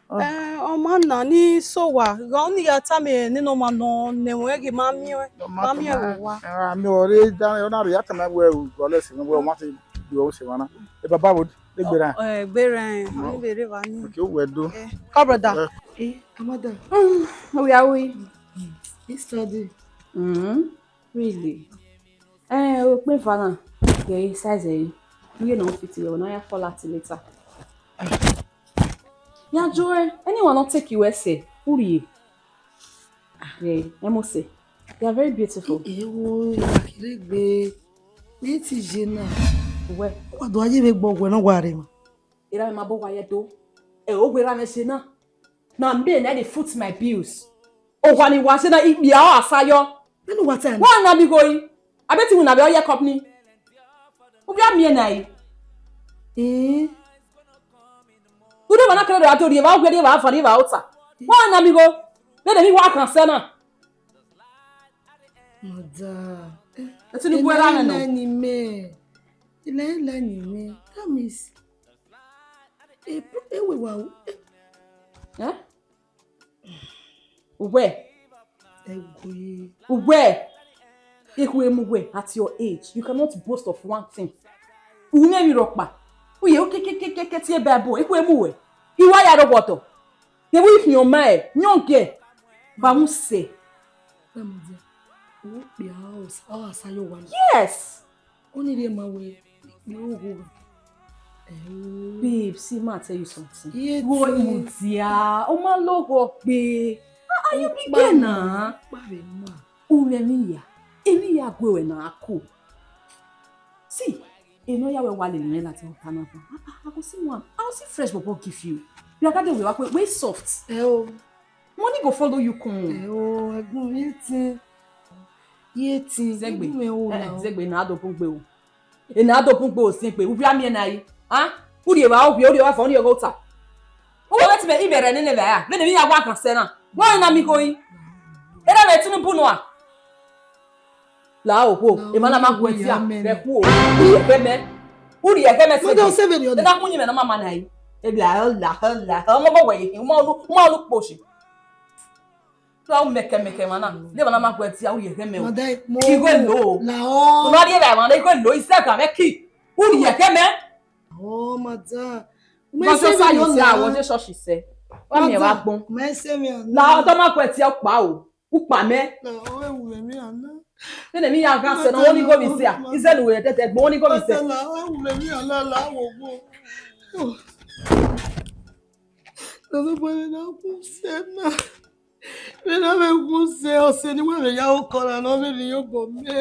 Eh, ọ ma na ni so wa, gha ọni ya tama nene ọmọ nọ ne ẹmwẹ ghi ma miẹn, ma miẹn vbe owa. A miẹn ọre da, ọ na rhie ya tama wẹ u gọlẹ se wẹ ọ ma te gbe ọ se wa na. E baba wo, e gbe ra. Eh, gbe ra, ọ ni vbe rre evba ni. Okay, wẹ do. Eh, ka brother. Eh. Eh, Amada. Mm, we are we? He study. Mm, really? Eh, o kpe eva na, ghe size ẹre. Iye na fit yọ, na ya fall out later. Ya Joy, anyone not take you ẹsẹ, u rhie. Yeah, Emose, you are very beautiful. Ewo, Akeregbe, ne ti je na. Wẹ. Wa do aye vbe gbọ wẹ na wa re ma. Era ma bo wa ye do. E o gbe ra mẹ se na. Na me na dey foot my bills. Owa ni wa se na ikpia ọ asayọ. Mẹnu wa ta. Wa na mi goi. Abeti mu na be ọ ye company. U bia miẹn na yi. Eh. U de wa na kere do a do rie, wa gbe rie, wa fa rie, wa ota. Wa na mi go. Be de mi wa kan se na. Mada. Eti ni bu era nẹ nọ. Ilẹ ni mẹ. Ilẹ, ilẹ ni mẹ. That means, e, e we wa o. Eh? Uwẹ. Ẹgui. Uwẹ. Ikhu emu uwẹ, at your age, you cannot boast of one thing. U mwẹ emwi rhọkpa. U ye kekekekeke tie Bible, ikhu emu uwẹ. I wa ya rre ọtọ. Ye vbe ikhian ma ẹ, yọn gẹ. Ba mu sẹ. Mada. Okpia ọ sa yo wa. Yes. Oni rhie ma wẹ, ikpia ogho gha. Eh, babe, see, ma tell you something. Iye Wo te. Idia, ọ ma lọghọ gbe. Ah, ah, you be there na. Kpare ma. U mwẹ emwi hia, emwi hia gue wẹ na ko. See, enọ ya wẹ wa lele mwẹ ladian ọta na ban. Ah, ah, I go see one. I go see fresh bobo give you. You are gathered with, we soft. Ẹ o. Money go follow you come. Ẹ o, ẹ̀gbọ́n mi ti. Iye ti, Zegbe. Ẹ̀gbọ́n mi wo Eh, eh, na. Zegbe, na do bun gbe o. E na do bun gbe o sin gbe. U bia miẹn na yi. Ah? U rhie wa, u rhie, u rhie wa fọ, u rhie ọghe ota. U wẹ ti mẹ, imẹ rẹ nene vbe ya. Vbene emwi ya wa kan sẹ na. Wa na mi goi. Era vbe Tinubu nua. La owo, emwa na ma gu ẹtin a, vbe ku o. U rhie ẹghẹ mẹ. U rhie ẹghẹ mẹ se. Mada, o se vbe rhie ọna. Ena kun yin mẹ na ma ma na yi. E bla, la, la. Ọmọ bọ wẹ yi, u ma lu, u ma lu kposhi. Ra u mẹkẹ mẹkẹ emwa na. De emwa na ma gu ẹtin a, u rhie ẹghẹ mẹ o. Mada, mo Igho lo. La o. U ma rhie ra emwa na, igho lo, isẹ ga mẹ ki. U rhie ẹghẹ mẹ. Oh, mada. Mo Gọjọ se sa vbe yi ọna. Sia, wọ je church sẹ. Wa miẹn wa gbọn. Mo se vbe ọna. La ọdọ ma gu ẹtin a, u kpa o. U kpa mẹ. Na, ọ vbe wu mwẹ emwi hia na. Vbene emwi ya gha sẹ na, wọ ni gho vbe sẹ a. Izẹ ne u wẹ dẹdẹ gbọn, wọ ni gho vbe sẹ. Mada, ọ vbe wu mwẹ emwi hia na, la wo wo. Lọlọbọ vbe na wu sẹ na. Vbe na vbe wu sẹ, ọse ne uwẹ vbe ya okọ na, ne ọ vbe rhie obọ mẹ.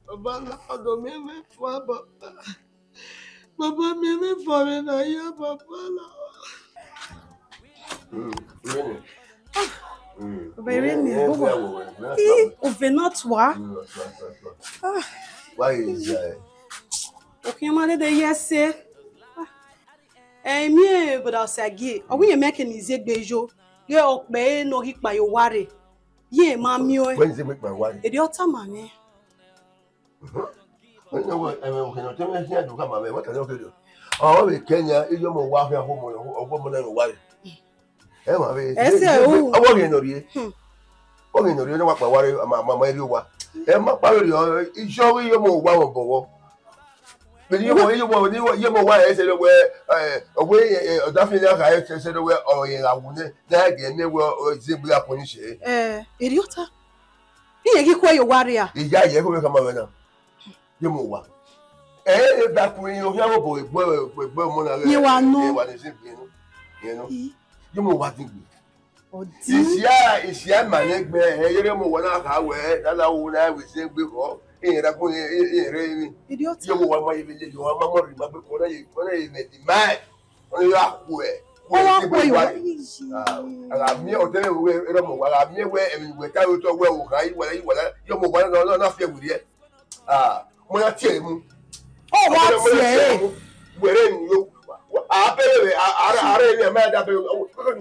Baba la, ọdọ mẹ vbe fua, baba. Baba, miẹn mwẹ fua vbe na ya, baba la. Mm, really? Mm. Baba, Irene, Yeah, yeah, bobo. Yeah, yeah, yeah. Ih, ove na tua. Mm, tua, tua, tua. Ah. Why is that? Okhian ma dede ye ẹse. Ah. Ẹ, miẹn brother Osagie, ọ wẹ irẹn mẹ ke ne Iziegbe yo, ghe ọkpẹ ẹre ne ọ ghi kpa ye owa rre, ye ma miẹn ọẹn. Wẹ ne Iziegbe kpa ye owa rre? Erriọ ọ tama mwẹ. Wẹ ne wẹ, ẹmwẹ okhian ne ọ tama mwẹ khian do khama mwẹ, wẹ ta ne ọ ke do. Ọ vbe kẹ nian, iye ọmọ owa khian, ọmọ, ọmọ na ye owa rre. Ẹ ma vbe, Ẹsẹ Iziegbe, o. Ọ vbe ọghe ne ọ rhie. Hmm. Ọghe ne ọ rhie, ne ọ wa kpa owa rre, ma, ma, ma rhie owa. Ẹ ma kpa vberriọ, iye ọghe iye ọmọ owa vbe obọ vbọ. Vbene iye ọmọ, iye ọmọ, iye ọmọ owa ẹsẹ rẹ wẹ, ẹ, ọ wẹ, ẹ, ẹ, ọdafẹn na kha ẹsẹ rẹ wẹ, ọ, ẹ, gha wu nẹ, na ghe nẹ wẹ, ọ, Iziegbe gha kpọnmwẹ ọnii sẹ. Ẹ, erriọ ọ ta. Irẹn ghi khuẹ ye owa rria. Iya, iya, ẹkhuẹ mwẹ khama mwẹ na. Ye ọmọ owa. Ẹ, ẹ, ba ku iye ọmọ owa vbe obọ, egbe, egbe ọmọ na. Ye wa nọ. Ẹ, wa ne Iziegbe nọ. Ye nọ. Ye ọmọ owa din gbe. Ọdin. Isia, isia ma nẹ gbe, ẹ, ye ọmọ owa na kha wẹ, na la wu na vbe Iziegbe khọ. Ẹ, ra gun, ẹ, ẹ, ẹ, rẹ emwi. Erriọ ọ ta. Ye ọmọ owa ma ye vbe lele, ọ ma mọ rhie ma gbe kọ na ye, kọ na ye mẹ di ma. Ọ ya khuẹ. Ọ wa khuẹ, wa. A gha miẹn ọdẹ wẹ, erọmọ wa, a gha miẹn wẹ, emwi wẹ ta otọ wẹ, o kha iwala, iwala, yọmọ wa na, na, na fiẹ werriẹ. Ah, mo ya tie mu. Ọ wa tie. Wẹrẹ ni yo. A bẹrẹ, a, a, a rẹ ni ma da bẹrẹ.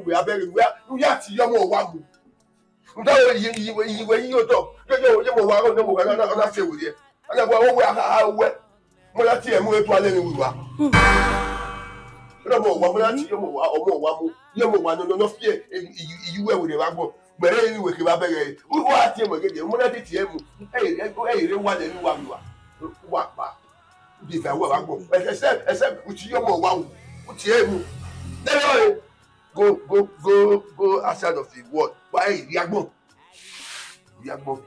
Wẹ a bẹrẹ, wẹ, u ya tie ọmọ wa mu. Nda wẹ yi, yi, yi, yi wẹ yi otọ. Yo, yo, yo, mo wa, yo, mo wa, na, na, na fiẹ werriẹ. Ana wa, wẹ, a, a, wẹ. Mo ya tie mu etu alẹ ni wi wa. Ọmọ wa, mo ya tie ọmọ wa, ọmọ wa mu. Ye ọmọ wa, nọ, nọ, nọ fiẹ, e, i, i, iwẹ werriẹ vbe agbọn. Gbẹrẹ emwi wẹ kevbe abẹghẹ. Uwa tie mu gẹdẹ, mo na te tie mu. Ẹ, ẹ, ẹ, ẹ, wa lẹ ni wa mi wa. Wa pa. Di va wa wa gbọ. Ẹsẹ, ẹsẹ, u tie ọmọ wa wu. U tie mu. Dẹrẹ ọre. Go, go, go, go outside of the world. Wa ẹ ri agbọn. Ri agbọn.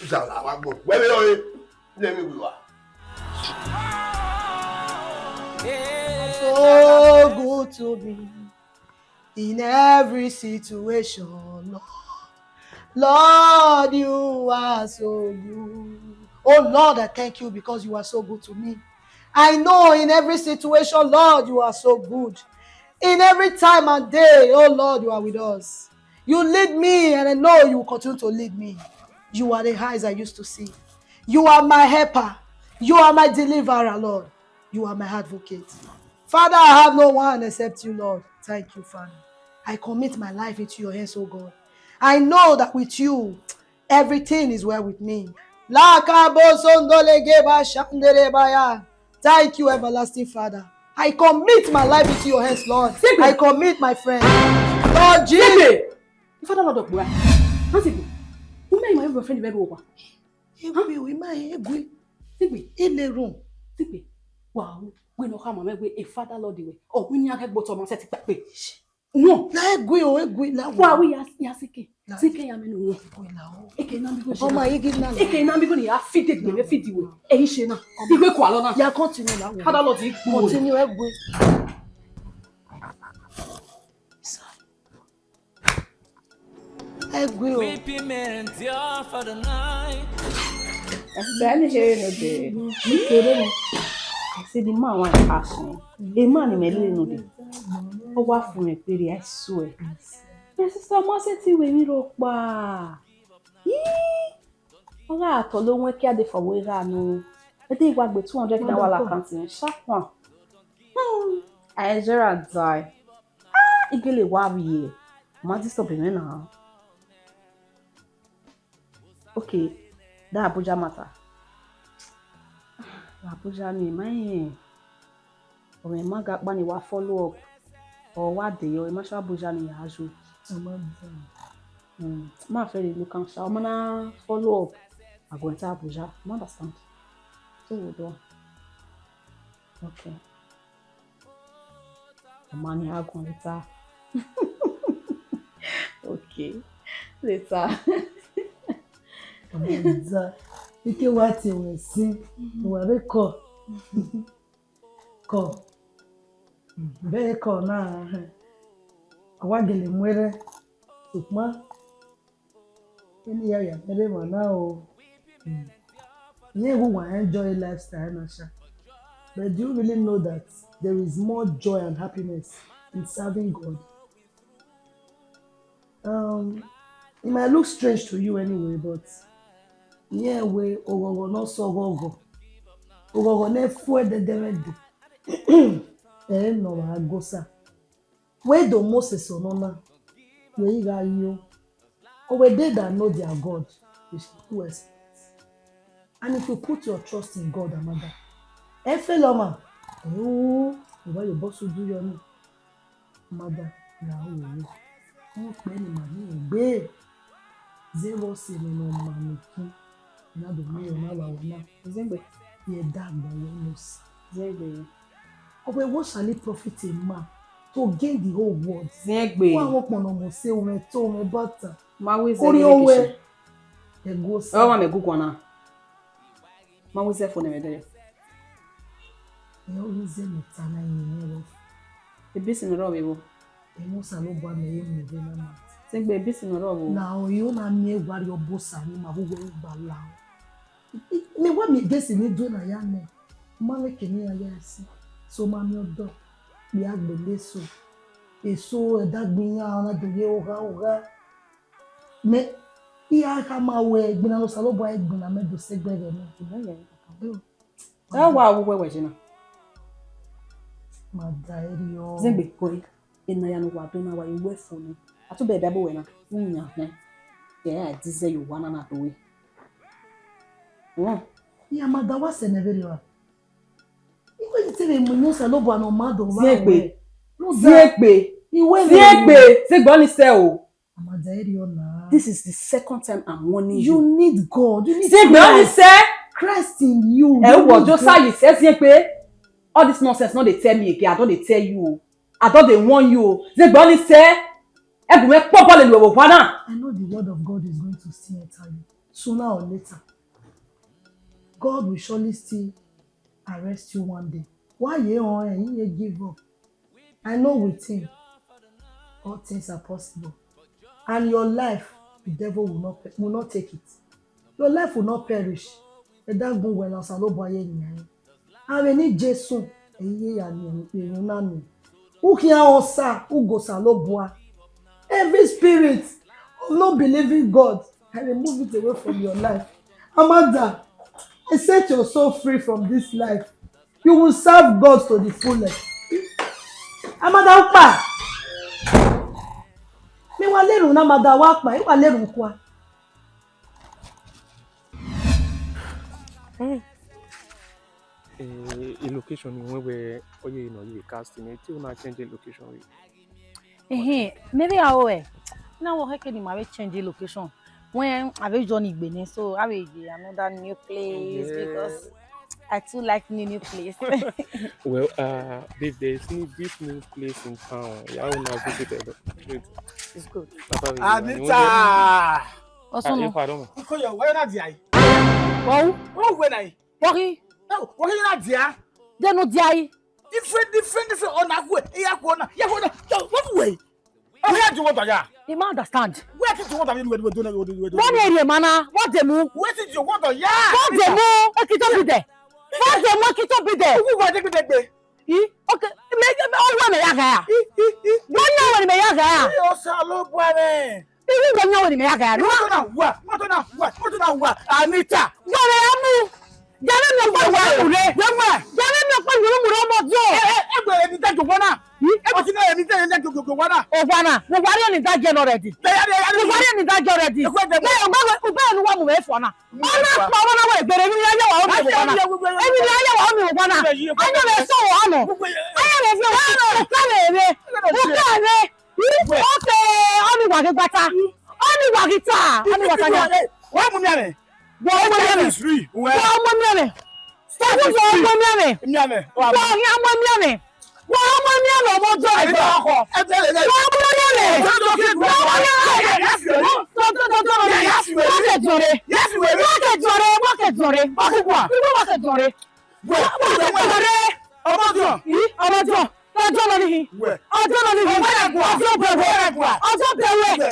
Zara wa gbọ. Wẹ vbe ọre. Let me we wa. So good to me in every situation, Lord. Lord, you are so good. Oh Lord, I thank you because you are so good to me. I know in every situation, Lord, you are so good. In every time and day, oh Lord, you are with us. You lead me, and I know you will continue to lead me. You are the eyes I used to see. You are my helper. You are my deliverer, Lord. You are my advocate. Father, I have no one except you, Lord. Thank you, Father. I commit my life into your hands, oh God. I know that with you, everything is well with me. Lakabozondolegebashanderebaya. Thank you, everlasting Father. I commit my life into your hands, Lord. Sing it. I commit my friend. Lord Jesus. Sing it. Father Lord of Bua. Nothing. Who made my friend very over? Egbe o, ima egbe. Sigbe. Ile room. Sigbe. Wow. Wẹ ne ọ khama mwẹ wẹ e Father Lord wẹ. Ọ wẹ ne iran ghẹ gbe otọ ma sẹtin kpakpe. No. La egbe o, egbe la. Wa wẹ ya, ya sike. Sike ya mẹ ne uwẹ. Egbe la o. Eke na bi go. Ọmọ yigi na. Eke na bi go ni ya feed egbe, feed wẹ. Eyi se na. Igbe kua lọ na. Ya continue la. Father Lord igbe. Continue egbe. Egbe o. Weeping may endure for the night. Ẹsẹ ni kere no de. Ni kere no. Ẹsẹ ni ma wa action. E ma ni mẹ lele no de. Ọ wa fun mẹ kpere, I swear. My sister, ma sẹtin wẹ emwi rhọkpa. Ii. Ọ gha tọ lo wẹn kia de fọwọ gha no. Ede wa gbe two hundred na wa la account ni sharp one. Hmm. I Ezra die. Ah, igele wa vbiẹ. Ma disturb mwẹ na. Okay, that Abuja matter. Abuja ni ma yen. Ọ mwẹ ma ga kpa ni wa follow up. Ọ wa de yọ, ma sha Abuja ni ya ju. Mm, ma fẹ re look am sha. Ọ ma na follow up. I go enter Abuja. You understand? So we do. Okay. Ọma ni a gọn later. Okay. Later. Ọma later. Ike wa tie wẹ sin. Wa re kọ. Kọ. Bẹghe kọ na. A wa gele mu ẹre. Sokpan. Eni ya ya mere emwa na o. Mm. Iran gu wa enjoy lifestyle na sha. But do you really know that there is more joy and happiness in serving God? Um, it might look strange to you anyway, but iran wẹ oghọghọ ne ọ sẹ ọghọghọ, oghọghọ ne fu ẹdẹdẹmwẹdẹ, ẹ i nọ wa gosa. Wẹ do Moses ọnọna, wẹ i gha yo. Ọ wẹ they that know their God, they shall do exploits. And if you put your trust in God, amada, ẹ fẹ lọ ma, ẹ o, ẹ wa ye obọ sẹ udu yọ ni, amada, ra ru ro. Ọ kpẹ ne ima miẹn egbe, zẹ vbe ọ sẹ emwi ne ọ ma ne khin, na do miẹn ọna vbe awẹ na. Zẹgbe. Ye da gba wẹ ne Osa. Zẹgbe. Ọ wẹ, what shall it profit a man to gain the whole world? Zẹgbe. Wa wọ kpọnọ mọ se, umwẹ to, umwẹ bata. Ma wẹ zẹ. Ori ne owẹ. Ẹ guo sa. Ọ wa mẹ guguan na. Ma wẹ zẹ fo ne mẹ dẹ. Ẹ ọ ghi zẹ mẹ ta na yin mwẹ rọ. Ebisi ne ọ rọ vbe vbo? Emwi Osanobua mẹ ye mu vbe na ma. Zẹgbe, ebisi ne ọ rọ vbo? Na ọ yo na miẹn wa rrie obọ Osa ni ma vbe uwẹ gba la. Mẹ wa miẹn egesi ne do na ya nẹ. Ma vbe kene iran ya ẹse. So ma miẹn ọdọ. ya gbele eso. Eso ẹdẹ agbọn iran na do ye ogha ogha. Mẹ, I gha khama wẹ, egbinna ne Osanobua i gbinna mẹ do sẹ ẹgbẹe vbe nọ. Amen. Ẹ wa vbe uwẹ wẹ je na. Ma da ẹre ọ. Zẹgbe koi, ena ya ne uwa do na wa ye uwẹ fo nẹ. A tobọ ẹdẹ ẹbọ wẹ na, u yan họn. Ẹ a dizẹ ye owa na na do we. Hmm. Iran ma da wa sẹ nẹ vberriọ ra? Iwẹ yi te vbe mu inu Osanobua ne ọ ma do vba Zẹgbe. Wẹ. Zẹgbe. Iwẹ Zẹgbe. Zẹgbe ọni sẹ o. Amada ẹre ọ na. This is the second time I'm warning you. You need God. You need Zẹgbe ọni Christ. Sẹ. Christ in you. Ẹ You wọ need Josa God. Yi sẹ Zẹgbe. All this nonsense no dey tell me again. I don dey tell you o. I don dey warn you o. Zẹgbe ọni sẹ. Ẹgùn mẹ kpọ bọọlụ lu ẹvbo wa na. I know the word of God is going to still enter you sooner or later. God will surely still arrest you one day. Why you on you give up? I know with him, all things are possible. And your life, the devil will not pe- will not take it. Your life will not perish. Ẹdẹ agbọn wẹ na Osanobua ye yin. Avbe ni Jesu, ẹ i ye ya miẹn emwi na miẹn. U khian Osa, u ghe Osanobua. Every spirit of not believing God, I remove it away from your life. Amada, I set your soul free from this life. You will serve God to the fullest. Amada ukpa. Mi wa lerun na Amada wa kpa, I wa lerun kua. Eh, i location ni wẹ wẹ ọ ye nọ ye casting, te u na change location re. Ehin, maybe I will. Na wo heke ni ma vbe change location. When I will join Igbe, so I will be another new place. Yeah. Because I too like new new place. Well, uh, babe, there is new this new place in town. Yeah, I will now visit it. Wait. It's good. Papa, we- Anita! Osun. Ah, pardon. Iko yo, why not there? Wow. Oh, when I Wọghi. No, wọghi na dia. Denu dia yi. Different, different, different. Ọna gue, iya gue ọna, iya gue ọna. Yo, what way? Where do you want to ya? You ma understand. Where do you want to ya? Wọ́n ní èrè màná, wọ́n dẹ̀ mú. Where do you want to ya? Wọ́n dẹ̀ mú, ekito bi dẹ̀. Wọ́n dẹ̀ mú, ekito bi dẹ̀. Who was it? I, okay, me, me, oh, where me ya ga ya? I, I, I. Wọ́n ní àwọn ènìyàn ya ga ya. Ẹ, Osanobua rẹ̀. Iwu wẹ yan wẹ ni mẹ ya ga ya. Mọto na wa, mọto na wa, mọto na wa, Anita. Wẹrẹ ya mu. Jẹrẹ mi ọkpa wẹrẹ mu re. Jẹrẹ mi ọkpa wẹrẹ mu re ọmọ diọ. Ẹ, ẹ, ẹ, wẹrẹ ni da jọ wa na. Ẹ, wẹrẹ ni da jọ wa na. Owa na, mo wa ri ni da jẹ nọ rẹ di. Mo wa ri ni da jọ rẹ di. Ẹ, ugbe ni wa mu vbe fọ na. Ọna kpa ọmọ na wẹ gbere, emwi ne a ye wa ọmọ wa na. Emwi ne a ye wa ọmọ wa na. Anya rẹ sọ wa nọ. Anya rẹ fi wa nọ. Uka rẹ re. Uka rẹ. Oke, ọni wa ghi gbata. Ọni wa ghi ta. Ọni wa ta nya. Wa mu miẹn mwẹ. Wa mu miẹn mwẹ. Wa mu miẹn mwẹ. Wa mu miẹn mwẹ. Wa mu miẹn mwẹ. Wa mu miẹn mwẹ, ọmọ ọjọ ẹjọ ọkọ. Wa mu miẹn mwẹ. Wa mu miẹn mwẹ. Wa ke jọre. Wa ke jọre. Wa ke jọre. Wa ke jọre. Ọmọ ọjọ. Ọmọ ọjọ. Ọjọ́ lọ níhi. Wẹ̀. Ọjọ́ lọ níhi. Ọjọ́ bẹ̀wẹ̀. Ọjọ́ bẹ̀wẹ̀. Ọjọ́ bẹ̀wẹ̀.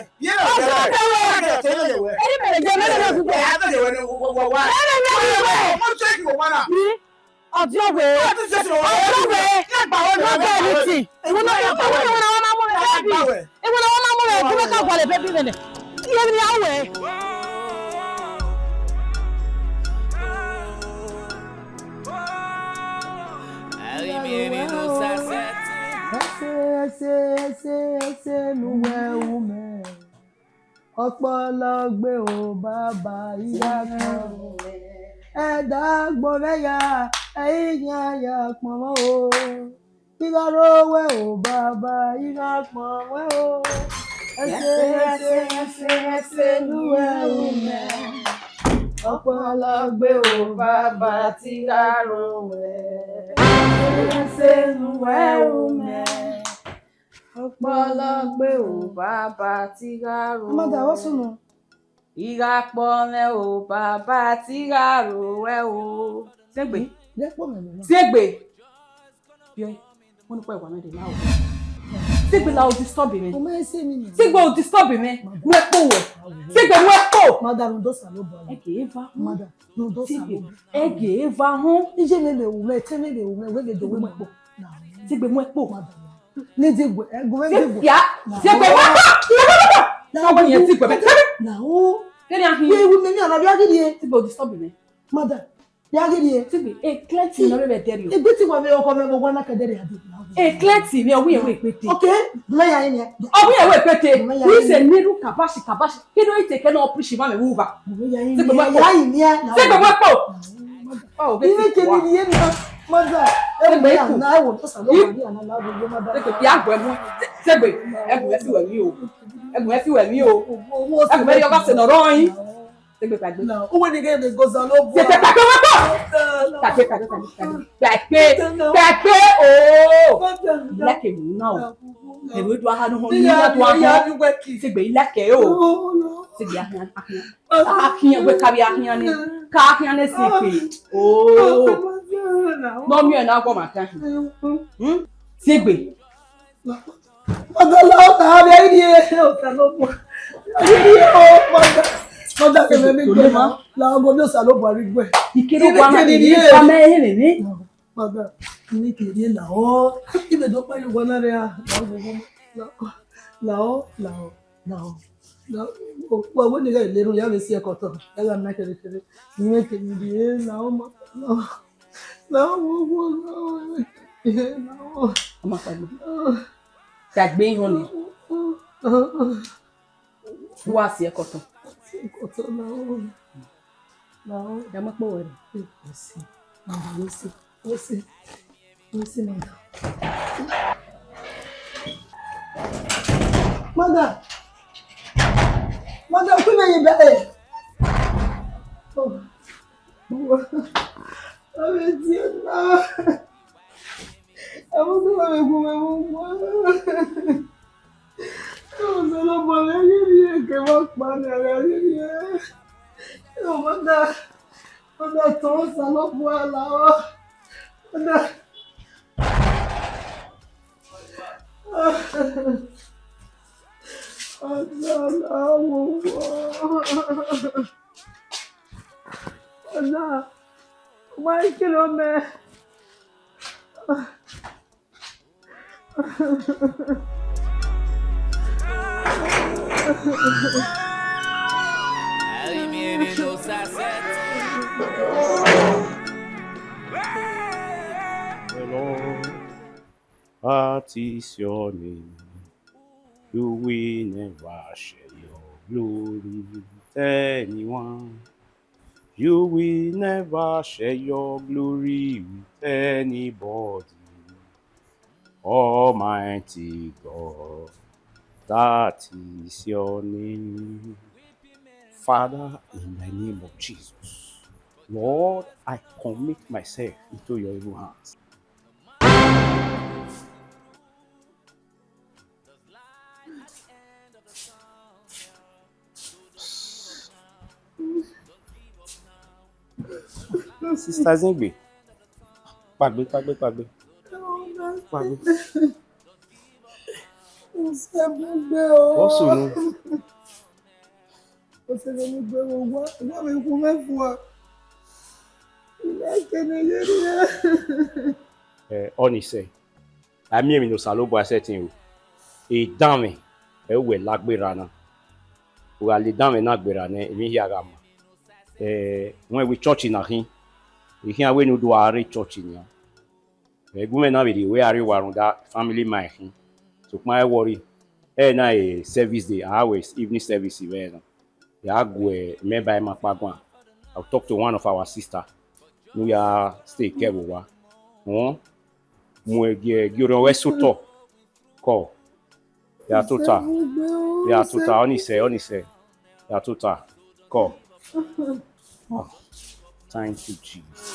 Ẹni bẹ̀rẹ̀ jẹ́ mẹ́rin náà gbogbo. Ẹni bẹ̀rẹ̀ jẹ́ mẹ́rin náà. Ọjọ́ wẹ̀. Ọjọ́ wẹ̀. Wọ́n bẹ̀rẹ̀ ní ti. Ìwọ náà wọ́n máa mú rẹ̀ bẹ́ẹ̀ bí. Ìwọ náà wọ́n máa mú rẹ̀ bẹ́ẹ̀ bí. Ìwọ náà wọ́n máa mú rẹ̀ bẹ́ẹ̀ bí mẹ́rin. Iye ni a wẹ̀. Ẹse, ẹse, ẹse, ẹse, nuwẹ umẹ. Ọkpọlọ gbe o, baba, iya kan. Ẹdẹ agbọn vbe ya, ẹi yan ya kpọnmwẹ o. Igha ro wẹ o, baba, igha kpọnmwẹ o. Ẹse, ẹse, ẹse, ẹse, nuwẹ umẹ. Ọpọlọ gbe o, baba, te igha ro wẹ. Ẹse, ẹse, nuwẹ umẹ. Ọpọlọ gbe o, baba, te igha ro wẹ. Amada, what's up? Igha kpọ mwẹ o, baba, te igha ro wẹ o. Siegbe. Siegbe. Biẹ, wọ́n ní pẹ́ wà mẹ́rin láwọ̀. Siegbe la o disturb mi. Siegbe o disturb mi. Mo ẹ kpo wẹ. Siegbe mo ẹ kpo. Madam, rhunmwuda Osanobua. Ẹ gẹ eva. Madam, rhunmwuda Osanobua. Ẹ gẹ eva họn. Iye mwẹ vbe wu mwẹ, ẹtẹn mwẹ vbe wu mwẹ, wẹ vbe do wẹ mwẹ kpo. Sigbe mu ẹkpo. Ne Sigbe, ẹ, gu mwẹ Sigbe. Ya, Sigbe mu ẹkpo. Na o. Ọwẹ yẹn Sigbe. Na o. Kene a hin. Ye wu mẹ ni ọna bia gidi e. Sigbe o disturb me. Mother, bia gidi e. Sigbe, e clear thing nọ vbe dẹrriọ. Egbe ti wa vbe ọkọ mwẹ vbe owa na ke dẹrriọ a dee. E clear thing, me ọ wẹ wẹ kpete. Okay, mẹ ya yin ya. Ọ wẹ wẹ kpete. Mẹ ya yin. Who is a needle kabashi kabashi? He don't take care of preach ma me wuva. Mẹ ya yin. Sigbe mu ẹkpo. Ya yin ya. Sigbe mu ẹkpo. Oh, ine kene ye na, mother. Ẹ wẹ ya na, ẹ wẹ to sa lo ya na na, mother. Sigbe, ya gu ẹmu. Sigbe, ẹgu ẹ fi wẹ mi o. Ẹgu ẹ fi wẹ mi o. Ẹgu ẹ yọ ba se nọ rọin. Tegbe kpaegbe. Na, uwẹ ni ghẹ vbe goza lo bua. Tegbe kpaegbe, wa bọ. Kpaegbe, kpaegbe, kpaegbe, kpaegbe. Kpaegbe, oh. I like emu na o. Emu do aha no ho ni do aha. Tegbe, I like o. Tegbe ahian, ahian. Ahian, wẹ ka vbe ahian nẹ. Ka ahian nẹ si pe. Oh. No mi na gọ ma ka hin. Hmm? Tegbe. Mother, la ọta, a vbe rhie Osanobua. A vbe rhie o, mother. Mother, kevbe ne I gbe ma, la ọgọ ne Osanobua rhie gbe. Ikere wa ma rhie, mẹ ehe nene. Mother, I ne ke rhie la ọ. I vbe do kpa ye owa na rre a. La ọ, la ọ, la ọ, la ọ. La ọ, wa wẹ ne I ghẹ le erhunmwu, ya vbe si ẹkọtọ. Ya gha na kẹrẹkẹrẹ. I ne ke rhie la ọ, mother, la ọ. La ọ, la ọ, la ọ. Ọ ma kpaegbe. Kpaegbe ihọn nẹ. Wa si ẹkọtọ. Si ẹkọtọ, la ọ. La ọ. Ya ma kpọ wẹ rẹ. Mercy. Mercy. Mercy. Mercy, mother. Mother. Mother, oku mwẹ ye bẹre. Oh. Avbe tie na. Avbe tie na vbe gu mwẹ vbe owa. Osanobua vbe ghi rhie, ke vbe ọkpa ne a gha ghi rhie. Mother, mother, tọn Osanobua la ọ. Mother. Mother, la ọ, wo, wo. Mother, ma kilo mẹ. Hello, artist your name. You will never share your glory with anyone. You will never share your glory with anybody. Almighty God, that is your name. Father, in the name of Jesus, Lord, I commit myself into your evil hands. Sister Zingbe. Kpaegbe, kpaegbe, kpaegbe. Kpaegbe. What's wrong? Ọsẹ vbe ne I gbe vbe owa, owa vbe khu mwẹ fua. I like ne ye rhie. Eh, ọni sẹ, a miẹn emwi ne Osanobua sẹtin ru. Edanmwẹ, ẹ i wẹ la gberra na. U gha la edanmwẹ na gberra nẹ, emwi hia gha ma. Eh, wẹ wẹ church na khin, I khian wẹ ne u do a rre church nian. Ẹgu mwẹ na vbe rhie wẹ a rrie owa rhunmwuda family ma khin. Sokpan ẹ worry, ẹ na e service day, a wẹ evening service vbe ẹre na. Ya gu mẹ ba ima kpa guan. I will talk to one of our sister ne u ya stay ke ẹvbo owa. Họn, mu ẹgie gie orhiọn ruẹ sẹ otọ. Kọ. Ya tota. Ya tota, ọni sẹ, ọni sẹ. Ya tota. Kọ. Oh, thank you, Jesus.